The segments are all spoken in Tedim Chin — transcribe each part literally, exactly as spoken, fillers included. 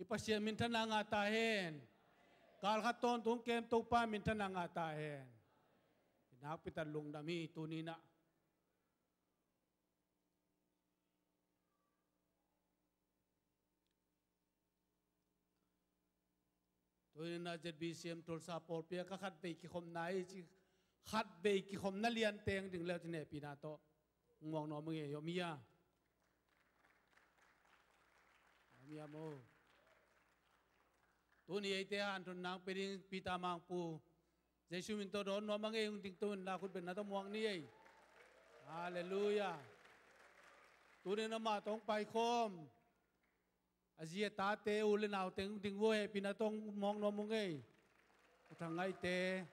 Pasian minthanna ngah ta hen. Kal khat tawntung kem Topa minthanna ngah ta hen. I nakpi tak lungdam hi tuni-in ah. Tuni-in ah Z B C M Tulsa pawlpi ah ka khatvei kikhopna hi ci, khatvei kikhopna lian teng ding le cin hehpihna tawh muang nuam ing ei, om hia? Om hia maw? Tuni eite hanthotna hong pia ding Peter Mangpu, Jesu min tawh dawn nuam ing ei, hong ding tawh in la khut bengna tawh muang ni ei. Halleluiah. Tuni-in amah tawh hong paikhawm a zi a tate, u le nau teng ding uh hehpihna tawh muang nuam ung ei. U Thang Ngaihte,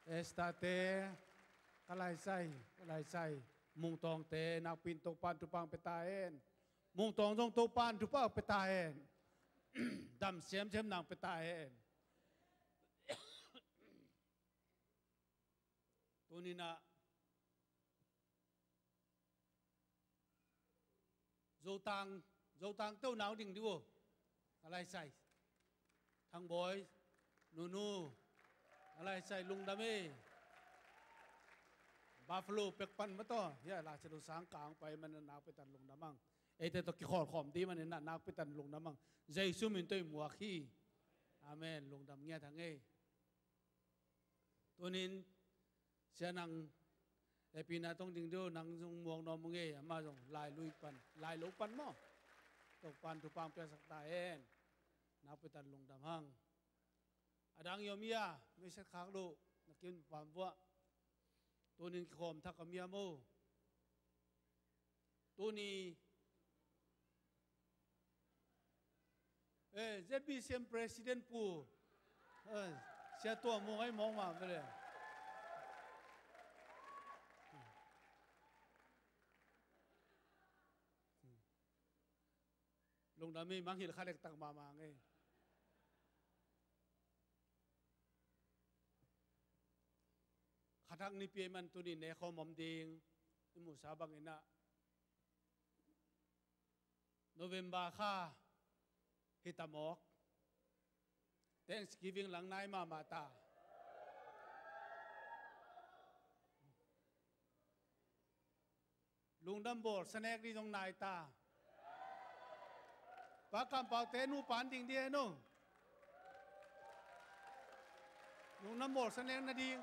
Esther-te, ka laisai, ka laisai, Mung Tawngte, nakpi-in Topa'n thupha hong pia ta hen. Mung Tawng zong Topa'n thupha hong pia ta hen. Dam semsem na hong pia ta hen. Tuni-in ah Zotang, Zotang teuh nau ding dih uh. A laisai. Thang Bawi, Nunu. A laisai lungdam ei. Buffalo pek pan mah tawh. Hia la celu sang kang pai man nakpi tak lungdam hang. Eite tawh kikhawlkhawm dih manin ah nakpi tak lungdam hang. Jesu min tawh i muak hi. Amen. Lungdam ngiat hang ei. Tuni-in Sia Nang, hehpihna tawh hong ding dih uh, nang zong muang nuam ung ei, amah zong lai lui pan, lai lo pan maw. Topa'n thupha hong piaksak ta hen. Nakpi tak lungdam hang. A dang i om hia, message khak loh, na kim pam vuah. Tuni-in kikhawm thak om hia maw? Tuni, eh, Z B C M President Pu, eh, Sia Tua Mung ahi mawk mah ve le. Lungdam hi, mangngilh kha dektak mahmah ngei. Kha thak nipi ahih man tuni nekhawm om ding i muhsa bangin ah November kha hi ta mawk. Thanksgiving lang nai mahmah ta. Lungdam bawl sa nek ding zong nai ta. Pa Kam Pau te nupa an ding dih e no. Lungdam bawl sa nek nading.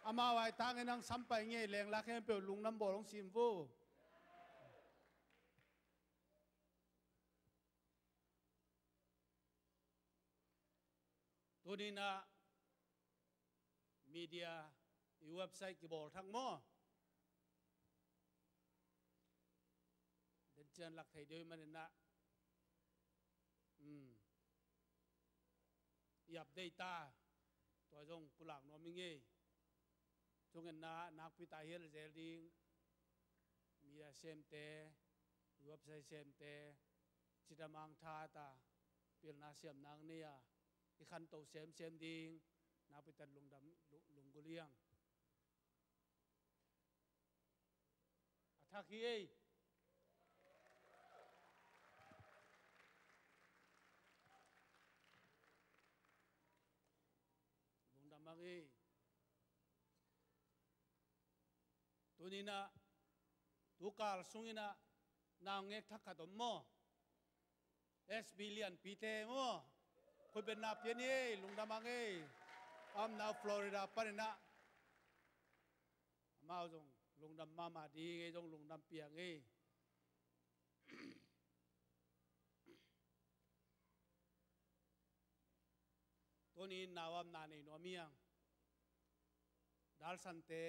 Amau ai tangin hong sam pai ngei leng la khempeuh lungdam bawl hong sim vo. Tuni-in ah media i website kibawl thak maw? Den ciang lak thei deuh ahih manin ah, um, i update ta, tua zong pulak nuam ing ei. Tua ahih manin ah nakpi tak hi a zel ding, media semte, website semte, cidam ang tha ta, pilna siamna ang nei a, i khanto semsem ding nakpi tak lungdam, lung, lunggulh hi hang. A thak hi ei. Lungdam hang ei. Tuni-in ah, tukal sungin ah, naungek thak khat om maw? S B lianpite maw? Khutbetna pia ni ei, lungdam hang ei. A omna uh Florida panin ah. Amau zong lungdam mahmah ding ei, zong lungdam piang ei. Tuni-in nau a omna nei nuam hi hang. Dalsante,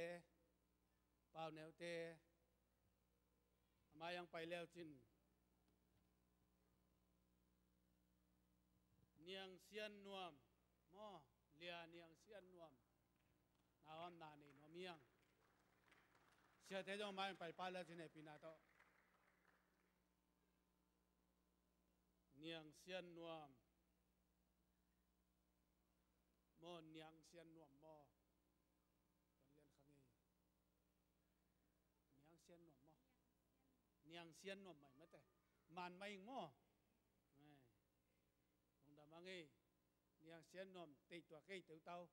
Pauneute, amah hiang pai leucin. Niang Sian Nuam maw, Lia Niang Sian Nuam. Nau a omna nei nuam hi hang. Siate zong amah hiang pai pah leucin hehpihna tawh. Niang Sian Nuam. Maw, Niang Sian Nuam maw? Kan lian kha ngei. Niang Sian Nuam maw? Niang Sian Nuam mai mate. Man mah ing maw? Eh, lungdam ang ei. Niang Sian Nuam tei tua kei teutau.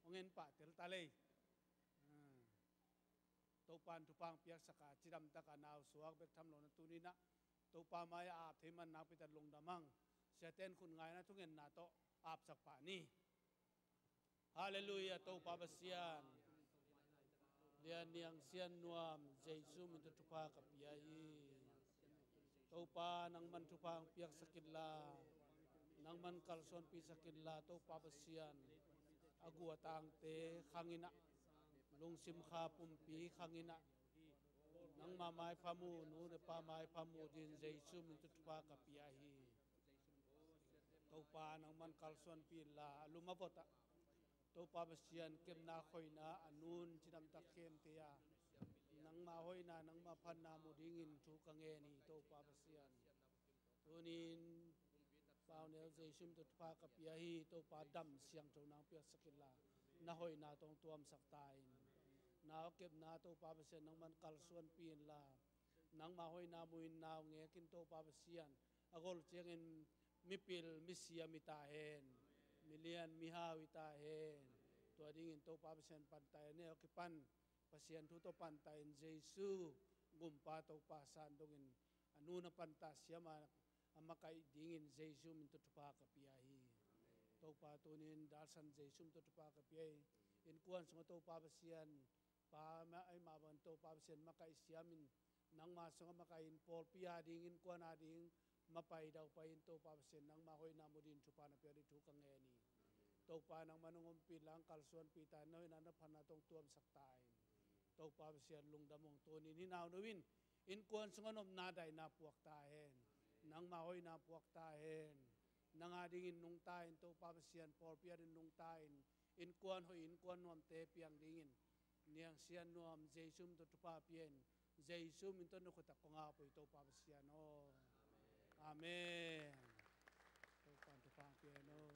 Hong en pah tel ta lei. Ah. Topa'n thupha hong piaksak a, cidam tak a nau suak bek tham lo na tuni-in ah Topa mai-ah ap thei man nakpi tak lungdam ang. Siate in khut ngaina thungetna tawh apsak pah ni. Halleluiah, Topa Pasian. Lian Niang Sian Nuam, Jesu min tawh thupha ka pia hi. Topa, nangman thupha hong piaksak inla, nangman kalsuanpihsak inla, Topa Pasian. A guh a tangte khang in ah, lungsim kha pumpi khang in ah, nangma maipha mu, nu le pa maipha mu dingin Jesu min tawh thupha ka pia hi. Topa, nangman kalsuanpih inla, a lum a vot ah, Topa Pasian, kepna khoina a nun cidam tak khemte a, nangma hoihna, nangma phatna mu dingin thu ka ngen hi, Topa Pasian. Tuni-in Pau Neu, Jesu min tawh thupha ka pia hi. Topa, dam siangtho nang piaksak inla, na hoihna tawh hong tuamsak ta in. Nau kepna, Topa Pasian, nangman kalsuanpih inla, nangma hoihna mu-in nau ngek in, Topa Pasian. A gol ciangin mipil misiam hi ta hen, milian mihau hi ta hen. Tua dingin Topa Pasian, pantai a neu kipan Pasian thu tawh pantai in, Jesu Gumpa Topa san dongin, a nu na pantah siam a, a makaih dingin Jesu min tawh thupha ka pia hi. Topa, tuni-in dalsan Jesu min tawh thupha ka pia hi. Innkuan sungah, Topa Pasian, pa mah, eimah bang Topa Pasian makaih siam in, nangma sungah makaih in, pawlpi a ding, innkuan a ding mapai daupai in, Topa Pasian, nangma hoihna mu dingin thupha na pia ding thu ka ngen hi. Topa, nangman hong ompih inla, kalsuanpih ta in, na hoihna na phatna tawh hong tuamsak ta in. Topa Pasian, lungdam ung. Tuni-in hih naunu in innkuan sungah nopna, daihna puak ta hen. Nangma hoihna puak ta hen. Nang a dingin nungta in, Topa Pasian, pawlpi a dingin nungta in, innkuan hoih, innkuan nuamte piang dingin Niang Sian Nuam, Jesu min tawh thupha pia in, Jesu min tawh na khut ah kong ap uh hi, Topa Pasian aw. Amen. Topa'n thupha pia in aw.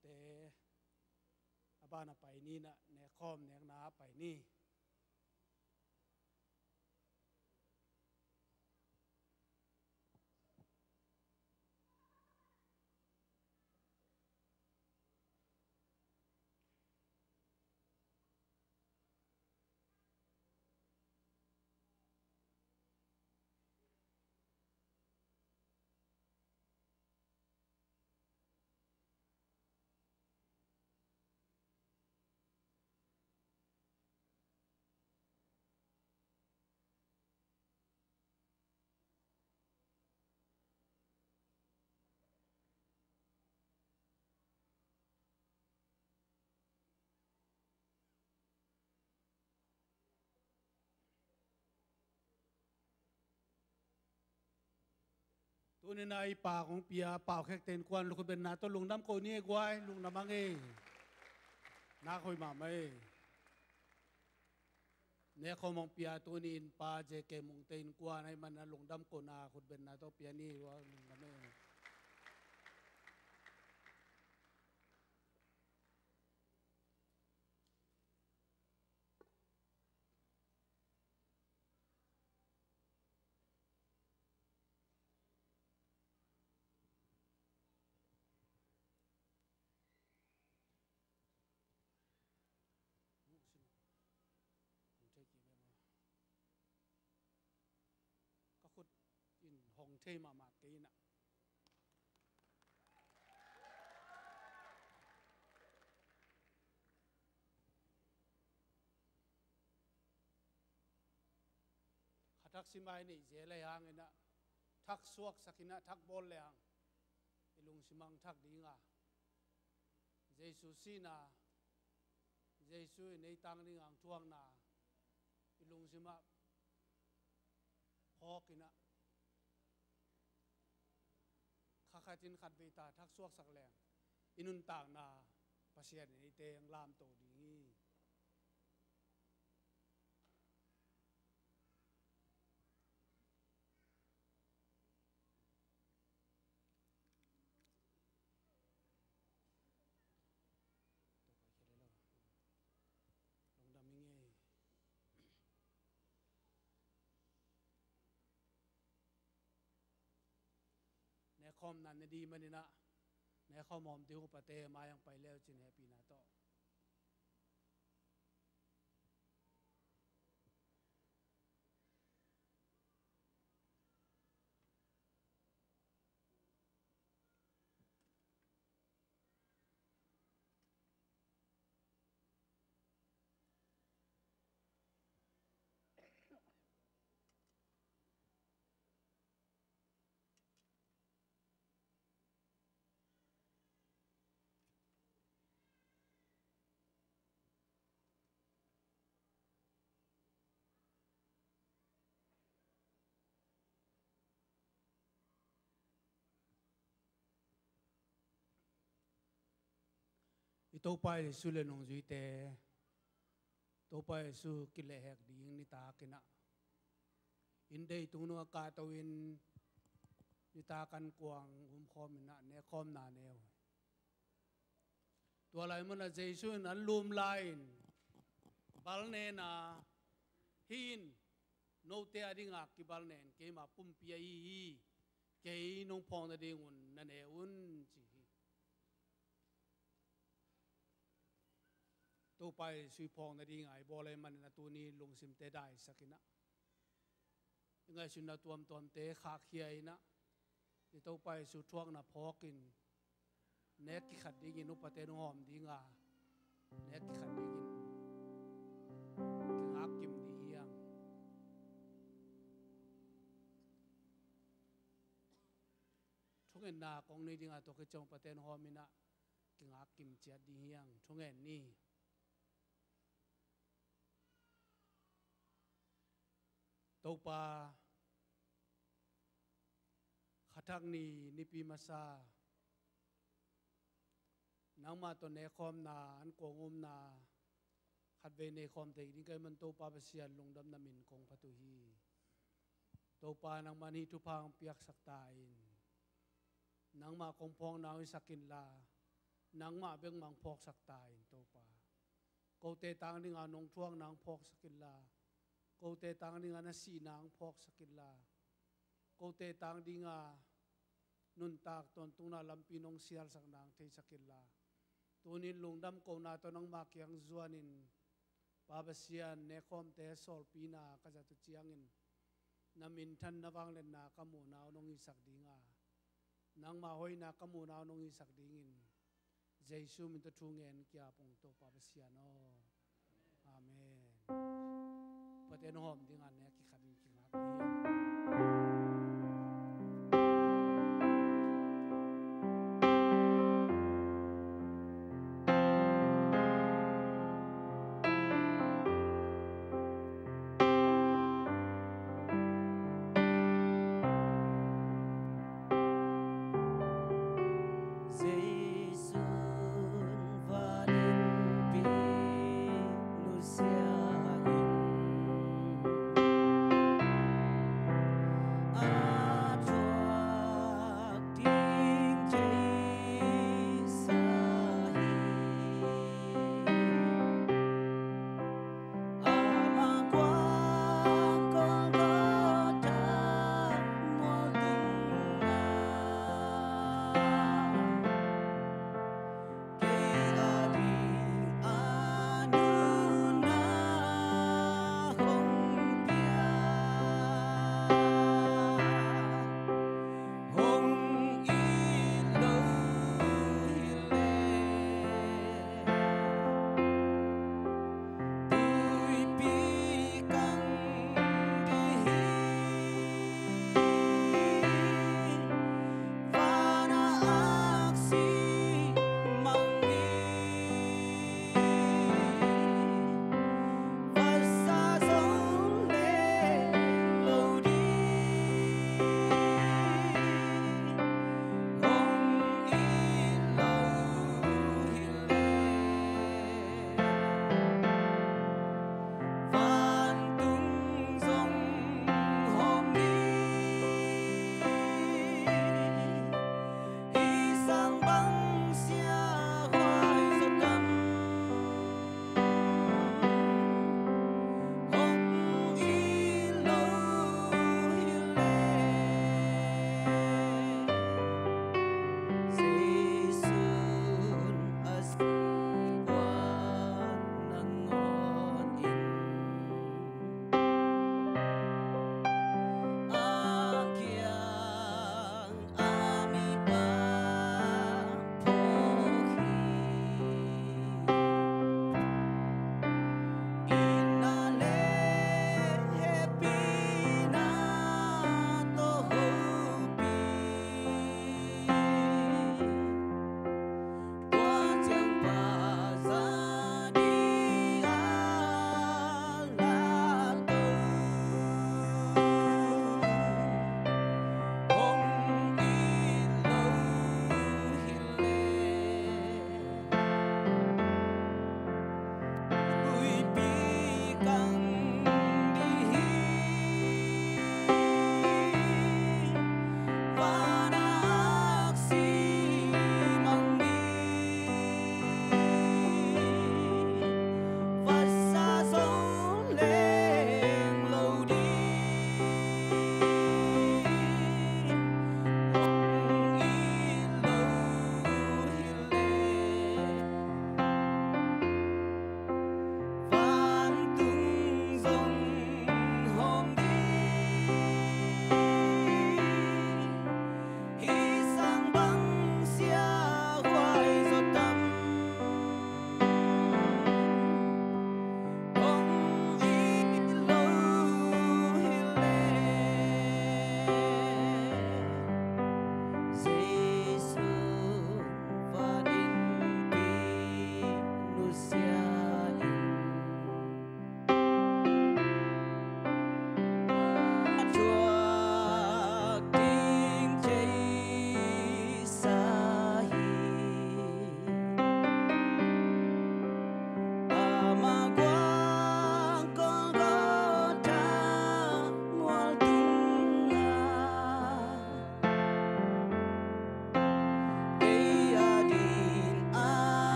Hunte a ban a pai ni, na nekkhawm nekna a pai ni. Tuni-in a i pa kong pia, Pau Khekte innkuan, lukhut benna tawh lungdam ko ni ei guai, lungdam ang ei. Nak hoih mahmah ei. Nekkhawm hong pia tuni-in Pa J K Mungte innkuan ahih manin a lungdam kona khut benna tawh pia ni, lungdam ei. Ka khut in hong thei mahmah kei in ah. Kha thak sim a i neih zel le hang in ah, thak suaksak in ah, thak bawl le hang i lungsim ah hong thak ding a, Jesu sihna, Jesu in ei tang ding a hong thuakna i lungsim ah phawk in ah, kha Khatin khatvei ta thaksuaksak leng i nuntakna Pasian in eite hong lamto ding hi. Lungdam ing ei. Nekhawmna ne di maninah nekhawm hawm ding upate mai ang pai leu cin hehpihna tawh. I Topa Jesu le nungzuite, Topa Jesu kilehhek ding nitakinah, inn deitung nungah kahto-in nitak an kuang umkhawminah nekhawmna ne uh. Tua lai munah Jesu in an lum lai-in balnena, hih in note a dinga kibalnen keima pumpi ahi hi, kei nong phawk nadingun na ne un, ci hi. Topa Jesu i phawk nadinga i bawl ahih manin a tuni lungsimte daisakinah, i ngaihsutna tuamtuamte khakkhia inah, i Topa Jesu thuakna phawkin nek kikhat dingin upate nong hawm dinga, nek kikhat dingin kingakkim ding hi hang. Thungetna kong nei dinga, tua khit ciang upate nong hawm inah kingakkim ciat ding hi hang. Thungen ni. Topa, khathak ni nipi masa nangmah tawh nekhawmna an kuang umna khatvei neikhawm thei ding ka hih man Topa Pasian, lungdamna min kong phat uh hi. Topa, nangmah in hih thupha hong piaksak ta in, nangmah kong phawkna hong hisak inla, nangmah bek mah hong phawksak ta in Topa. Kote tang dinga nong thuakna hong phawksak inla, kote tang dinga na sihna hong phawksak inla, kote tang dinga nuntak tawntungna lampi nong sialsakna hong theisak inla, tunin lungdam kohna tawh nangmah kiang zuanin, Pa Pasian, nekhawmte sawlpina ka zat uh ciangin na minthan, na vangliatna ka muhna uh nong hisak dinga, nangmah hoihna ka muhna uh nong hisak dingin Jesu min tawh thu ngen kiap ung Topa Pasian aw. Amen. Upate nong hawm dinga nek kikhat in kingak ding hi. Jesu'n vanimpi nusia in,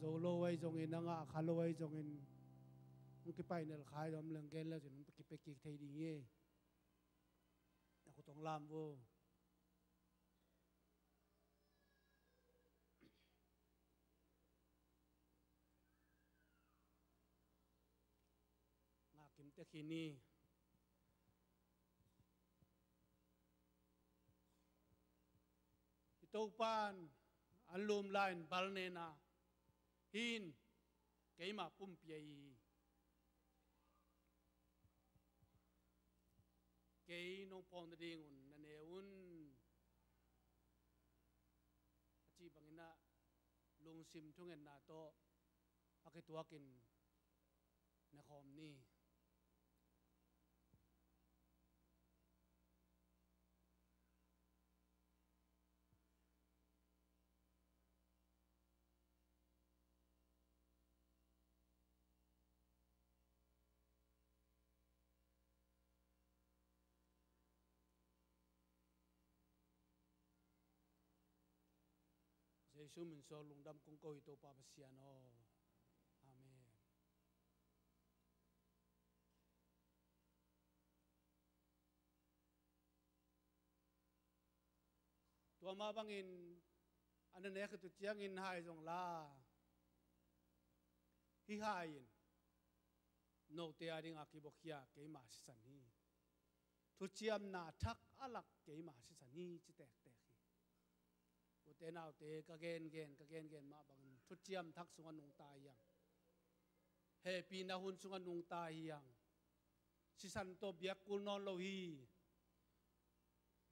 Zo lo ahi zongin, a ngah kha lo ahi zongin, hong kipainel kha ahi zong om leng gen le cin hong kipia kik thei ding hi. Na khut hong lam vo. Ngah kim tek hi ni. I Topan an lum lai-in bal nena hin keima pumpi ahi hi. Kei nong phawk nadingun na ne un, a cih bangin ah lungsim thungetna tawh a kituakin na khawm ni. Jesu min suak lungdam kong ko hi, Topa Pasian aw. Amen. Tua mah bangin a na nek khit uh ciangin hai zong la, hih hai in note a dingah kibuakhia keima sisan hi. Thuciamna thak a lak keima sisan hi, ci tektek hi. Ute naute, ka gengen, ka gengen mah bangin thuciam thak sungah nungta hi hang. Hehpihna hun sungah nungta hi hang. Sisan tawh biak kul nawn lo hi.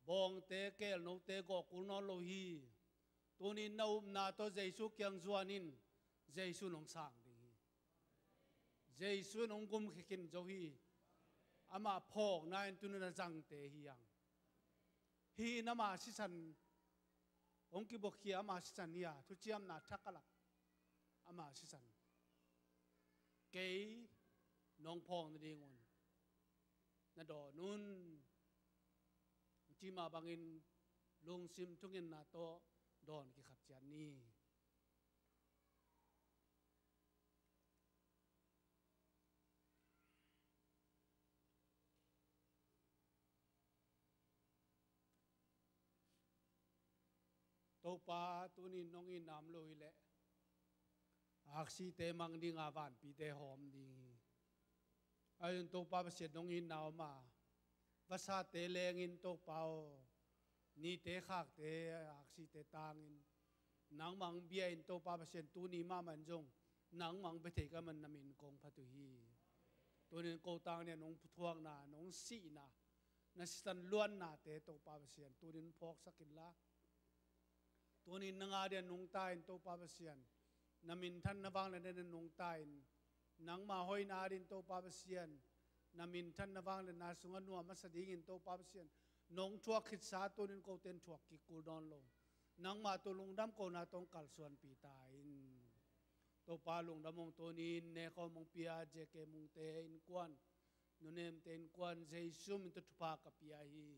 Bawngte, kelnote gawh kul nawn lo hi. Tunin na upna tawh Jesu kiang zuan in, Jesu in hong sang ding hi. Jesu in hong gumkhia khin zo hi. Amah phawkna in tunin a zangte hi hang. Hih in ama sisan, hong kibuakhia ama sisan hi a, thuciamna thak a lak ama sisan. Kei nong phawk nadingun na dawn un. Cih mah bangin lungsim thungetna tawh dawn kikhat ciat ni. Topa, tunin nong itna om lo hi leh, aksite mang dinga vanpite hawm ding hi. Ahi zongin Topa Pasian, nong itna om a, vasate lengin Topa aw, nite khakte, aksite tangin, nangmah hong bia in Topa Pasian, tuni mahmah in zong nangmah hong bia thei ka hih manin na min kong phat uh hi. Tunin ko tang nia nong thuakna, nong sihna, na sisan luannate Topa Pasian, tunin phawksak inla. Tunin nang a dingin nungta in Topa Pasian, na minthanna vangliatna dingin nungta in, nangma hoihna a dingin Topa Pasian, na minthanna vangliatna sungah nuam a sa dingin Topa Pasian, nong thuak khitsa tunin kote in thuak kik kul nawn lo. Nangma tawh lungdam kohna tawh hong kalsuanpih ta in. Topa lungdam hong, tunin nekhawm hong pia J K Mungte innkuan, Nu Nemte innkuan Jesu min tawh thupha ka pia hi.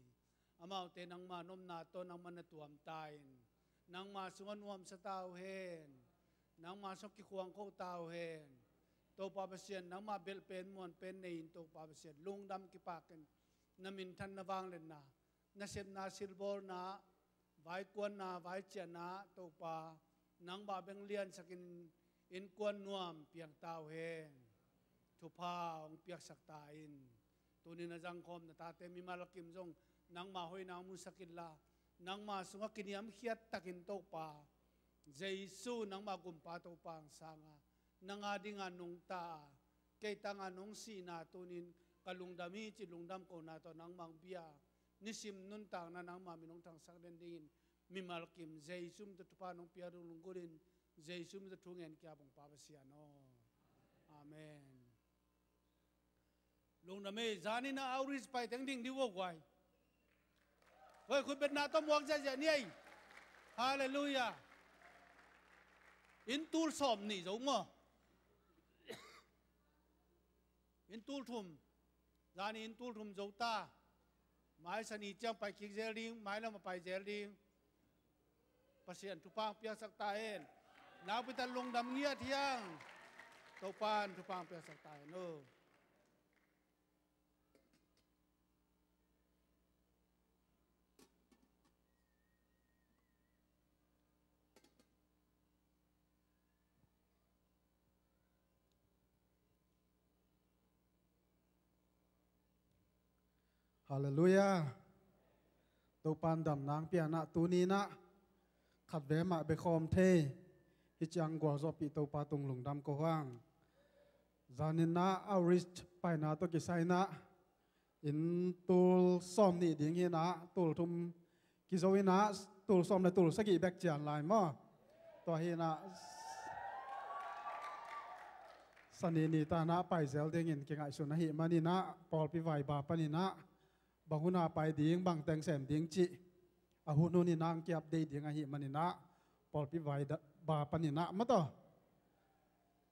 Amaute nangma nopna tawh nangma na tuam ta in, nangma sungah nuamsa ta uh hen. Nangma sungah kikhuang kho ta uh hen. Topa Pasian, nangma belh pen muan pen nei in Topa Pasian, lungdam kipak in, na minthanna vangliatna, nasepna silbawlna, vaikuanna, vaiciahna, Topa, nangmah beng liansakin innkuan nuam piang ta uh hen. Thupha hong piaksak ta in. Tunin a zangkhawm na tate mimal kim zong nangmah hoihna hong musak inla, nangmah sungah kiniamkhiat takin Topa, Jesu nangmah gumpa Topa hong sanga, nang a dinga nungta a, kei tanga nong sihna tunin ka lungdam hi cih lungdam kohna tawh nangmah hong bia, nisim nuntakna nangmah min hong thangsak den dingin mimal kim Jesu min tawh thupha nong pia ding lunggulhin, Jesu min tawh thu ngen kia bang Pa Pasian aw. Amen. Lungdam ei, zanin a outreach pai teng ding dih uh guai. Hoi, khut betna tawh muak ziahziah ni ei. Halleluiah. Inn tul sawm nih zo maw? Inn tul thum. Zani inn tul thum zo ta. Mai Sani ciang pai kik zel ding, mai lam a pai zel ding. Pasian thupha hong piaksak ta hen. Nakpi tak lungdam ngiat hi hang. Topa'n thupha piaksak ta hen aw. Halleluiah. Topa'n damna hong pia in ah, tuni in ah khatvei mah bia khawm thei, hih ciang gualzawhpih Topa tung lungdam ko hang. Zan in ah outreach paina tawh kisai in ah, inn tul sawmnih ding hi in ah, tul thum kizo in ah, tul sawm le tul sagih bek cian lai maw. Tua hi in ah, Sani ni ta in ah pai zel dingin kingaihsun ahih manin ah, pawlpi vai ba panin ah, bang hun a pai ding, bang teng sem ding cih a hun hun in ah hong ki-update ding ahih manin ah, pawlpi vai da-, ba panin ah maw taw,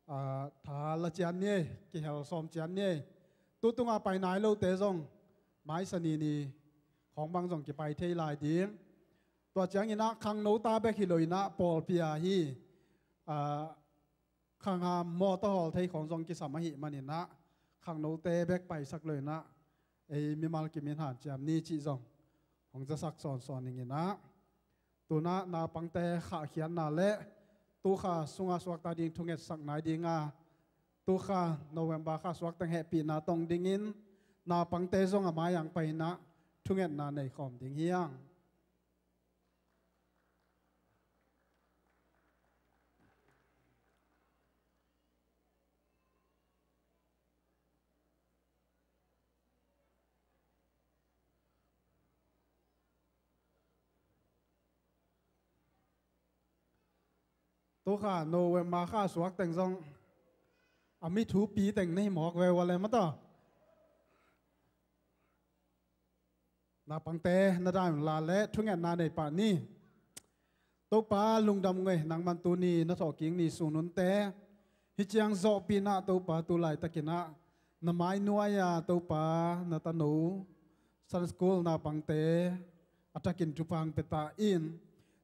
ah, tha la cian ni, kihel sawm cian ni. Tu tung a pai nai lote zong mai Sani ni khawng bang zong kipai thei lai ding. Tua ciangin ah khangno ta bek hi lo in ah, pawlpi a hi, ah, khangham mawtaw hawl thei khawng zong kisam ahih manin ah, khangnote bek paisak lo in ah, ei mimal kim in hanciam ni cih zong hong zasak sawnsawn ning in ah. Tu in ah naupangte khahkhiatna le tu kha sung a suakta ding thungetsak nai ding a, tu kha November kha suak teng hehpihna tong dingin naupangte zong a mai-ah hong pai in ah thungetna nei khawm ding hi hang. Tu kha November kha suak teng zong a mi thupi teng na hi mawk ve ua le maw taw. Naupangte na dai un la le thungetna nei pah ni. Topa lungdam ung ei, nangman tuni na thawhkik ni sun hunte hih ciang zawhpih in ah Topa tu laitakin ah na mai nuai-a Topa na tanu Sunday school naupangte a thakin thupha hong pia ta in.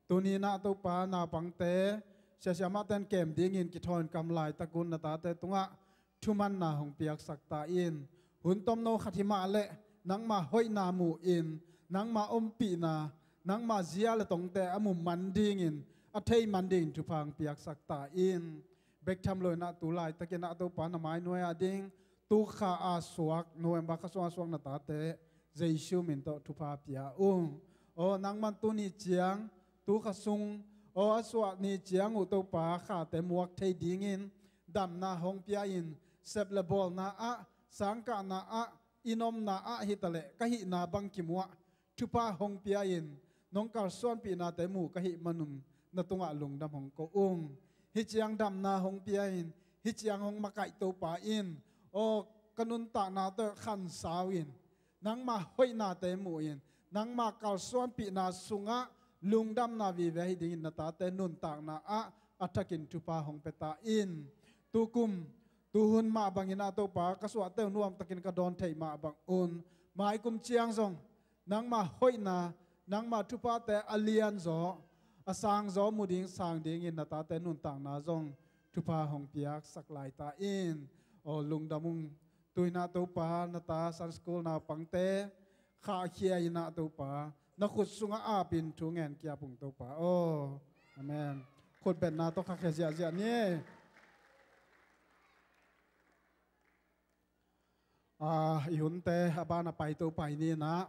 Tuni in ah Topa naupangte siasiamahte in kem dingin kithawi kam laitak un na tate tungah thumanna hong piaksak ta in. Hun tomno khat hi mah leh nangma hoihna mu in, nangma ompihna, nangma zia le tongte a mu man dingin, a thei man dingin thupha hong piaksak ta in. Bek tham lo in ah tu laitakin ah Topa na mai nuai-a ding tu kha a suak, November kha sung a suak na tate Jesu min tawh thupha pia ung. Aw nangman tuni ciang tu kha sung, aw a suah ni ciang uh Topa khate muak thei dingin damna hong pia in, sep le bawlna ah, sangkahna ah, inn omna ah hi ta leh ka hihna bang kim uh ah thupha hong pia in, nong kalsuanpihnate mu ka hih man un na tungah lungdam hong ko ung. Hih ciang damna hong pia in, hih ciang hong makaih Topa in, aw ka nuntakna tawh khansau in, nangma hoihnate mu in, nangma kalsuanpihna sungah lungdamna vive hi dingin na tate nuntakna ah a thakin thupha hong pia ta in. Tukum, tuhun mah bangin ah Topa ka suahte uh nuamtakin ka dawn theih mah bang un, maikum ciang zong nangma hoihna, nangma thuphate a lianzaw, a sangzaw mu ding sang dingin na tate nuntakna zong thupha hong piaksak lai ta in. Aw lungdam ung. Tu in ah Topa na ta Sunday school naupangte khahkhia in ah Topa na khut sungah apin thu ngen kiap ung Topa aw. Amen. Khutbetna tawh khahkhia ziahziah ni. Ah, i hunte a ban a pai to pai ni in ah,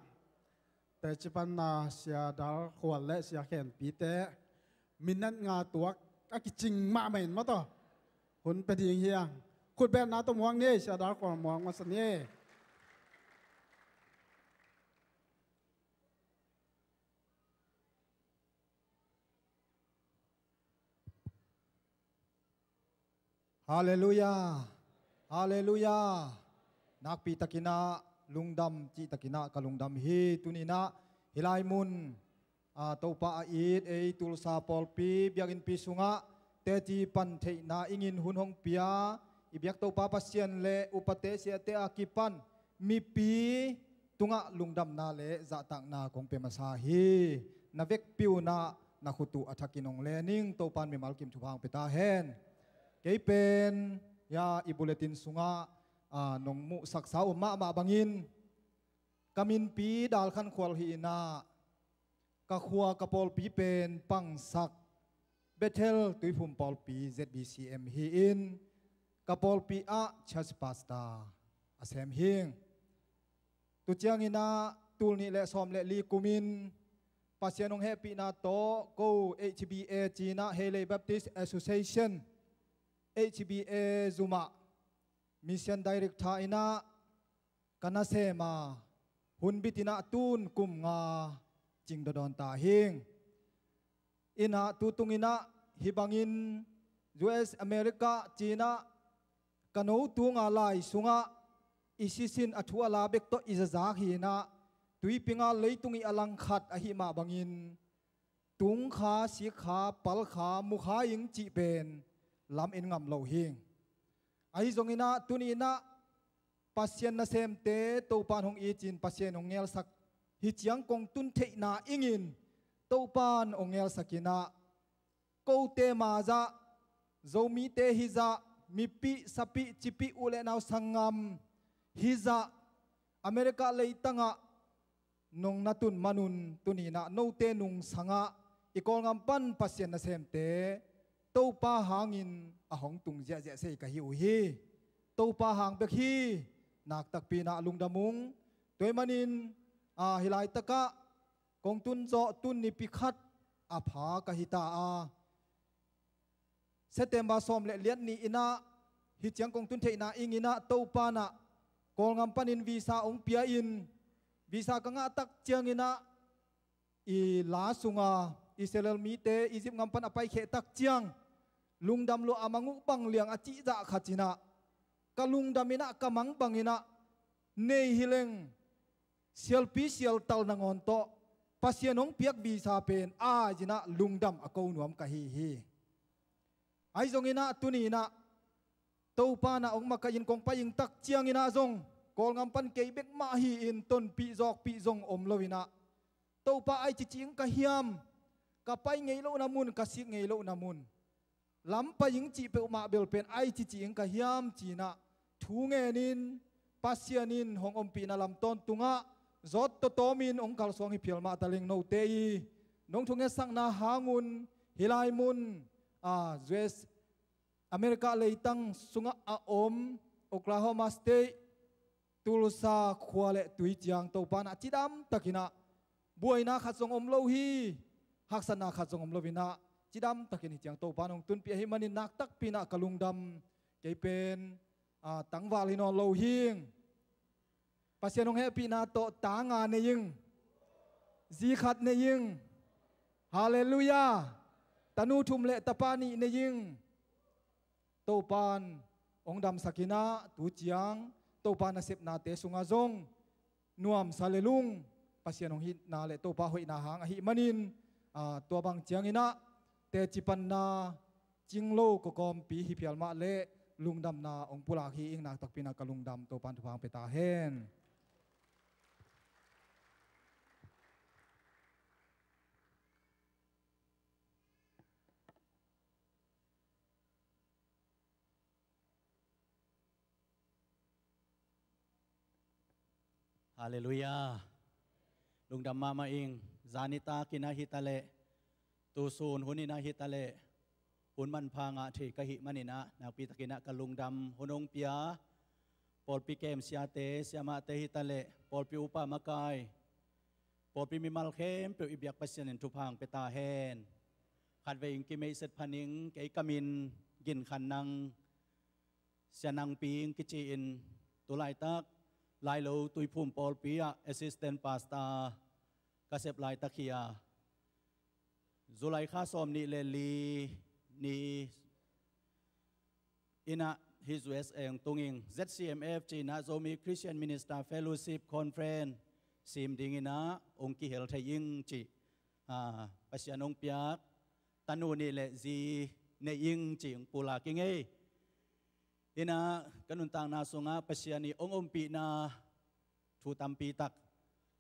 teci panna Sia Dal Khual le Sia Khen Pite minute nga tuak a kicing mahmah in maw taw, hun pia ding hi hang. Khutbetna tawh muak ni, Sia Dal Khual muak masa ni. Halleluiah. Halleluiah. Nakpi takin ah lungdam cih takin ah ka lungdam hi. Tuni in ah hih lai mun, ah, Topa a it ei Tulsa pawlpi biakinnpi sungah teci pan theihna ingin hun hong pia i biak Topa Pasian le upate siate a kipan mipi tungah lungdamna le zahtakna kong pia masa hi. Na vekpi un ah na khut uh a thakin hong len ing. Topa'n mimal kim thupha hong pia ta hen. Kei pen, ya, i bulletin sungah, a, nong muhsaksa om mahmah bangin, ka minpi Dal Khan Khual hi-in ah, ka khua ka pawlpi pen pangsak Bethel Tuiphum Pawlpi Z B C M hi-in, ka pawlpi ah church pastor a sem hing. Tu ciangin ah, tul nih le sawm le li kumin Pasian hong hehpihna tawh ko H B A ci-in ah, Heilei Baptist Association, H B A zum ah mission director in ah ka nasem a, hun bit in ah tun kum nga cing dawdawn ta hing. In ah tu tung in ah hih bangin U S America ci-in ah ka no tunga lai sungah i sisin a thu a la bek tawh i zazak hi-in ah, tuipi ngal leitung i a langkhat ahih mah bangin tungkha, sikkha, palkha, mukha ing cih pen lam en ngam lo hing. Ahi zongin ah tuni in ah Pasian nasemte Topa'n hong it in, Pasian hong ngelsak, hih ciang kong tun theihna ingin Topa'n hong ngelsak in ah, kote ma zah, Zomite hi zah, mipih, sapih, cipih, u le nau, sanggam hi zah, America leitang ah nong na tun man un, tuni in ah note nungsang ah i Kawlgam pan Pasian nasemte Topa hangin a hong tung ziahziah sei ka hi uh hi. Topa hang bek hi. Naktakpi in ah lungdam ung. Tua ahih manin, a, hih laitak ah kong tun zawh tun nipi khat a pha ka hi ta a, September sawm le liat ni in ah hih ciang kong tun theihna ingin ah Topa'n ah Kawlgam panin visa hong pia in, visa ka ngah tak ciangin ah i la sunga Israel mite Egypt gam pan a paikhia tak ciang lungdam lua, a mang uh bang liang a cih zah khat in ah ka lungdam in ah, ka mang bangin ah nei hi leng sialpi sialtal nangawn tawh Pasian hong piak visa pen a ai-in ah lungdam a ko nuam ka hi hi. Ahi zongin ah tuni in ah Topa'n ah hong makaih in kong pai ing tak ciangin ah zong Kawlgam pan kei bek mah hi-in tonpih zawkpih zong om lo in ah, Topa, ai cici ing ka hiam, ka pai ngei lohna mun, ka sik ngei lohna mun, lam pai ing cih peuhmah bel pen ai cici ing ka hiam ci-in ah thu ngenin, Pasian in hong ompihna lam tawntungah zawt tawtawmin hong kalsuang hi phial mah ta leng, note i nong thungetsakna hang un hih lai mun, a, U S America leitang sungah a om Oklahoma State, Tulsa khua le tui ciang Topa'n ah cidam takin ah, buaina khat zong om lo hi, haksatna khat zong om lo in ah, cidam takin hih ciang Topa'n hong tunpih ahih manin naktakpi in ah ka lungdam. Kei pen, a, tangval hi nawn lo hing. Pasian hong hehpihna tawh ta nga nei ing. Zi khat nei ing. Halleluiah. Tanu thum le tapa nih nei ing. Topa'n hong damsak in ah tu ciang Topa nasepnate sungah zong nuamsa le lung, Pasian hong itna le Topa hoihna hang ahih manin, a, tua bang ciangin ah teci panna cing lo kawkawmpi hi phial mah leh lungdamna hong pulak hi ing. Naktakpi in ah ka lungdam. Topa'n thupha hong pia ta hen. Halleluiah. Lungdam mahmah ing. Zani takin ah hi ta leh, tusun hun in ah hi ta leh, hun manpha ngah thei ka hih manin ah nakpi takin ah ka lungdam. Hun hong pia pawlpi kemsiate, siamahte hi ta leh, pawlpi upa makai, pawlpi mimal khempeuh i biak Pasian in thupha hong pia ta hen. Khatvei ing, kimeiset pha ning. Kei ka min Gin Khan Nang, Sia Nang Ping kici-in, tu laitak Lailo Tuiphum pawlpi ah assistant pastor ka sep laitak hi a, July kha sawm nih le li ni in ah hih U S A hong tung ing. Z C M F ci-in ah Zomi Christian Minister Fellowship Conference sim dingin ah hong kihel thei ing ci, a, Pasian hong piak tanu nih le zi nei ing ci hong pulak ing ei. In ah ka nuntakna sungah Pasian i hong ompihna thu tampi tak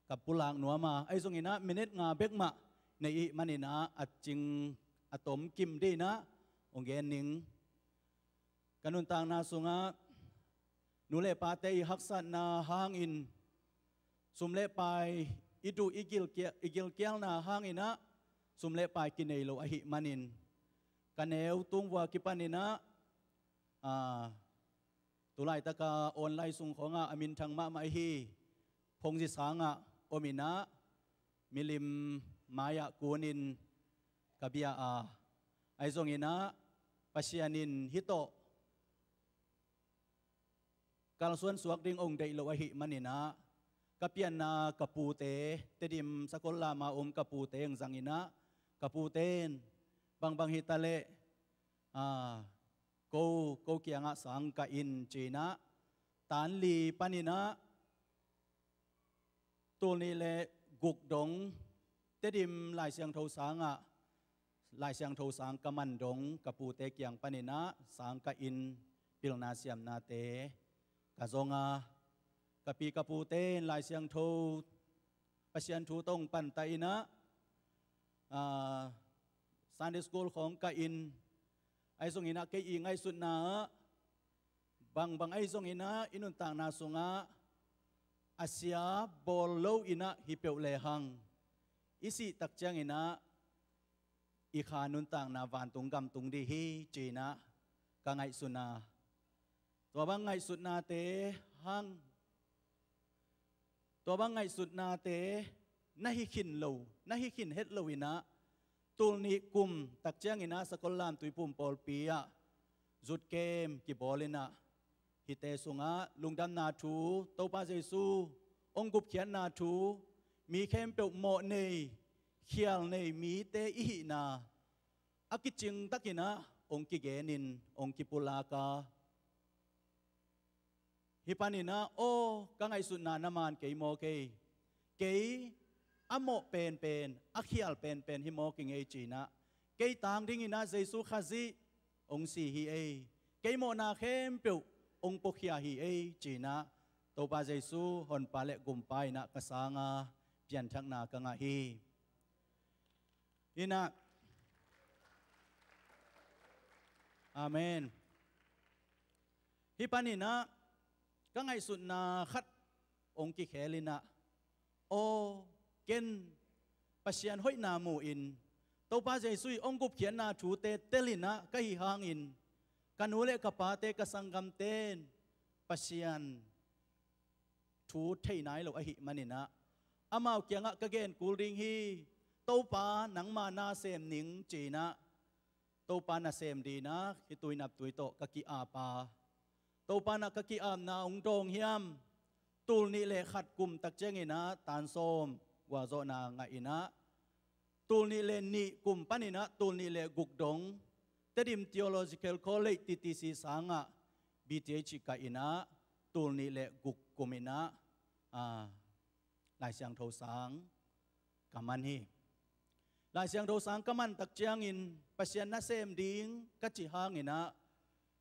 ka pulak nuam a, ahi zongin ah minute nga bek mah nei ih maninah a cing a tom kim dinah hong gen ning. Ka nuntakna sungah nu le pate i haksatna hangin sum le pai i duh i gilkialna hanginah sum le pai kinei lo ahih manin ka neu tungvua kipaninah a, tulaitaka online sung khawngah a minthang mahmah ihi Phongzi sangah ominah milim mai-ah kunin ka bia a, ahi zonginah Pasian in hih tawh kalsuan suak ding ong deih lo ahih maninah ka pianna ka pute, Tedim Sakollama om ka pute ong zanginah ka pute in bangbang hitaleh a, ko, ko kiangah sang ka in cinah tan li paninah tul nih le guk dong Tedim Lai Siangtho sangah Lai Siangtho sang ka man dong ka pute kiang paninah sang ka in pilna siamnate ka zong a, ka pi ka pute in Lai Siangtho Pasian thu tawh panta inah a, Sunday school khawng ka in, ahi zonginah kei i ngaihsutna ah bangbang ahi zonginah i nuntakna sungah a sia bawl lo inah hi peuh lehang i sih tak cianginah i kha nuntakna vantung gamtung dih hi cinah ka ngaihsutna, tua bang ngaihsutnate hang tua bang ngaihsutnate na hi khin lo, na hi khin het lo inah tul nih kum tak cianginah Sakollam Tuiphum pawlpi ah zutkem kibawl inah hihte sungah lungdamna thu, Topa Jesu ong gupkhiatna thu, mi khempeuh mawh nei khial nei mite i hihna a kicing takinah ong kigenin ong kipulak a, hih paninah aw ka ngaihsutna na man kei maw kei, kei a mawh penpen a khial penpen hi maw kei ngei cinah kei tang dinginah Jesu Khazih ong si hi ei, kei mawhna khempeuh ong puakhia hi ei cinah Topa Jesu honpa le gumpa inah ka sanga pianthakna ka ngah hi. Inah Amen. Hih paninah ka ngaihsutna khat ong kikhel inah aw ken Pasian hoihna mu-in Topa Jesu i ong gupkhiatna thute telinah ka hi hangin ka nu le ka pate ka sanggamten Pasian thu thei nai lo ahih maninah amau kiangah ka gen kul ding hi. Topa nangma na sem ning cinah Topa nasem dinah hih tuinap tui tawh ka ki-ap a, Topa na ka ki-apna ong dawng hiam? Tul nih le khat kum tak cianginah tan sawm gualzawhna ngah inah tul nih le nih kum paninah tul nih le guk dong Tedim Theological College T T C sangah B Th ka inah tul nih le guk kum inah a, Lai Siangtho sang ka man hi. Lai Siangtho sang ka man tak ciangin Pasian nasem ding ka cih hanginah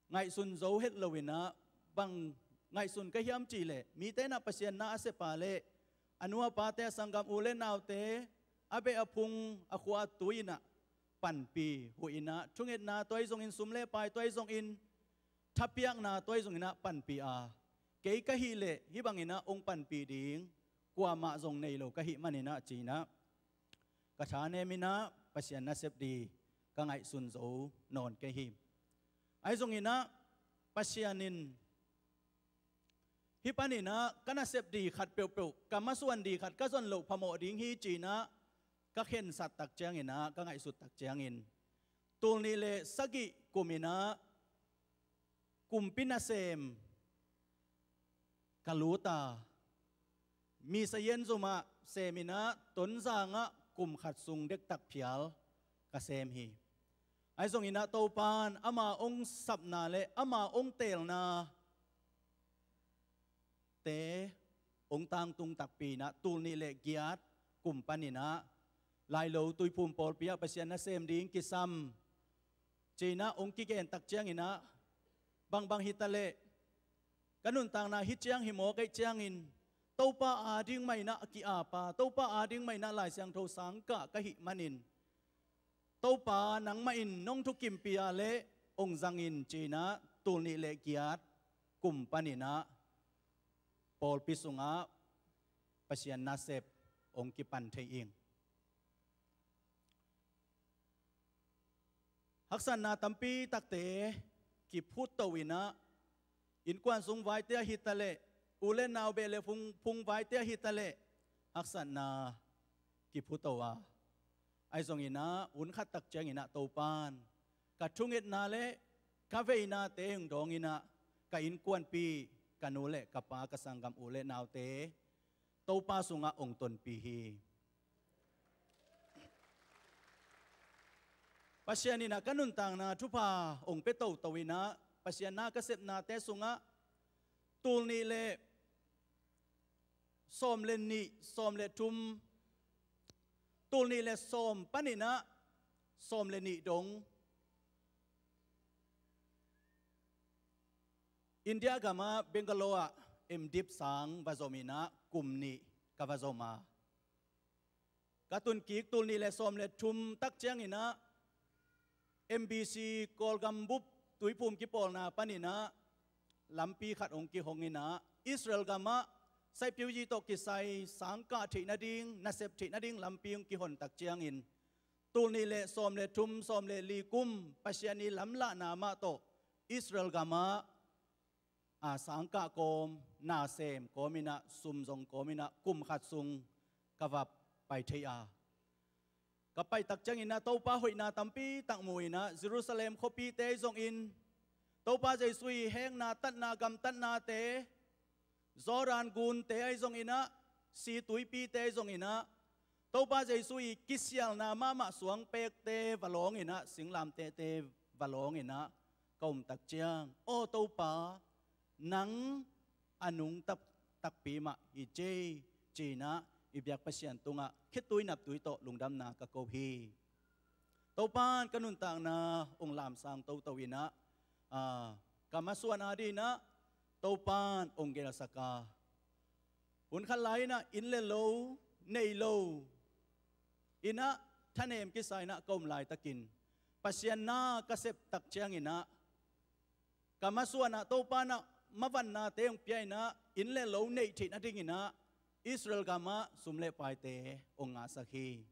ngaihsun zo het lo inah bang ngaihsun ka hiam cihleh mite inah Pasian na a sep a leh a nu a pate a sanggam u le naute a beh a phung a khua a tui inah panpih uh inah thungetna tua ahi zongin sum le pai tua ahi zongin thapiakna tua ahi zonginah panpih a, kei ka hih leh hih banginah ong panpih ding kuamah zong nei lo ka hih maninah cinah ka thanem inah Pasian nasep ding ka ngaihsun zo nawn kei hi. Ahi zonginah Pasian in hih paninah ka nasep ding khat peuhpeuh ka masuan ding khat ka zon loh phamawh ding hi cinah ka khensat tak cianginah ka ngaihsut tak ciangin tul nih le sagih kum inah kumpi nasem ka lut a, Misa Yen Zum ah sem inah Tonzang ah kum khat sung dektak phial ka sem hi. Ahi zonginah Topa in ama ong sapna le ama ong teelna te ong tangtung takpi inah tul nih le giat kum paninah Lailo Tuiphum pawlpi ah Pasian nasem ding kisam cinah ong kigen tak cianginah bangbang hitaleh ka nuntakna hih ciang hi maw kei ciangin Topa ading mah in ah a ki-apa, Topa ading mah in ah Lai Siangtho sangkah ka hih manin, Topa nangmah in nong thukimpih a leh hong zang in ci-in ah tul nih le giat kum panin ah pawlpi sungah Pasian nasep hong kipan thei ing. Haksatna tampi takte kiphutto in ah, innkuan sung vaite ahi taleh, u le nau beh le phung, phung vaite ahi taleh, haksatna kiphutto a, ahi zongin ah hun khat tak ciangin ah Topan ka thungetna le ka veinate hong dawng in ah, ka innkuanpih, ka nu le ka pa, ka sanggam u le naute Topa sungah hong tonpih hi. Pasian in ah ka nuntakna thupha hong pia toto in ah, Pasian na ka sepnate sungah tul nih le sawm le nih, sawm le thum, tul nih le sawm panin ah sawm le nih dong India gamah Bangalore ah M.Div sang va zom in ah kum nih ka va zom a, ka tunkik tul nih le sawm le thum tak ciangin ah M B C Kawlgam bup tuiphum kipawlna panin ah lampi khat hong kihong in ah, Israel gamah saipeuji tawh kisai sangkah theih nading, nasep theih nading lampi hong kihon tak ciangin, tul nih le sawm le thum, sawm le li kum Pasian ii lamlahna mah tawh Israel gamah a sangkah kawm, nasem kawm in ah, sum zong kawm in ah kum khat sung ka va pai thei a, ka pai tak ciangin ah Topa hoihna tampi tak mu in ah, Jerusalem khuapite ahi zongin, Topa Jesu ii hekna, tatna, gamtatnate, Jordan gunte ahi zongin ah, si tuipite ahi zongin ah, Topa Jesu ii kisialna mahmah suangpekte va lawng in ah, singlamtehte va lawng in ah ka um tak ciang, aw Topa, nang a nungta takpi mah hi ci ei, ci-in ah i biak Pasian tungah khitui naptui tawh lungdamna ka ko hi. Topan ka nuntakna hong lamsang toto in ah, a, ka masuan adingin ah Topan hong gelsak a, hun khat lai in ah inn le lo nei lo in ah thanem kisa in ah ka om laitakin, Pasian na ka sep tak ciangin ah, ka masuan ah Topa in ah mavannate hong pia in ah, inn le lo neih theih nadingin ah Israel gamah sum le paite hong ngahsak hi.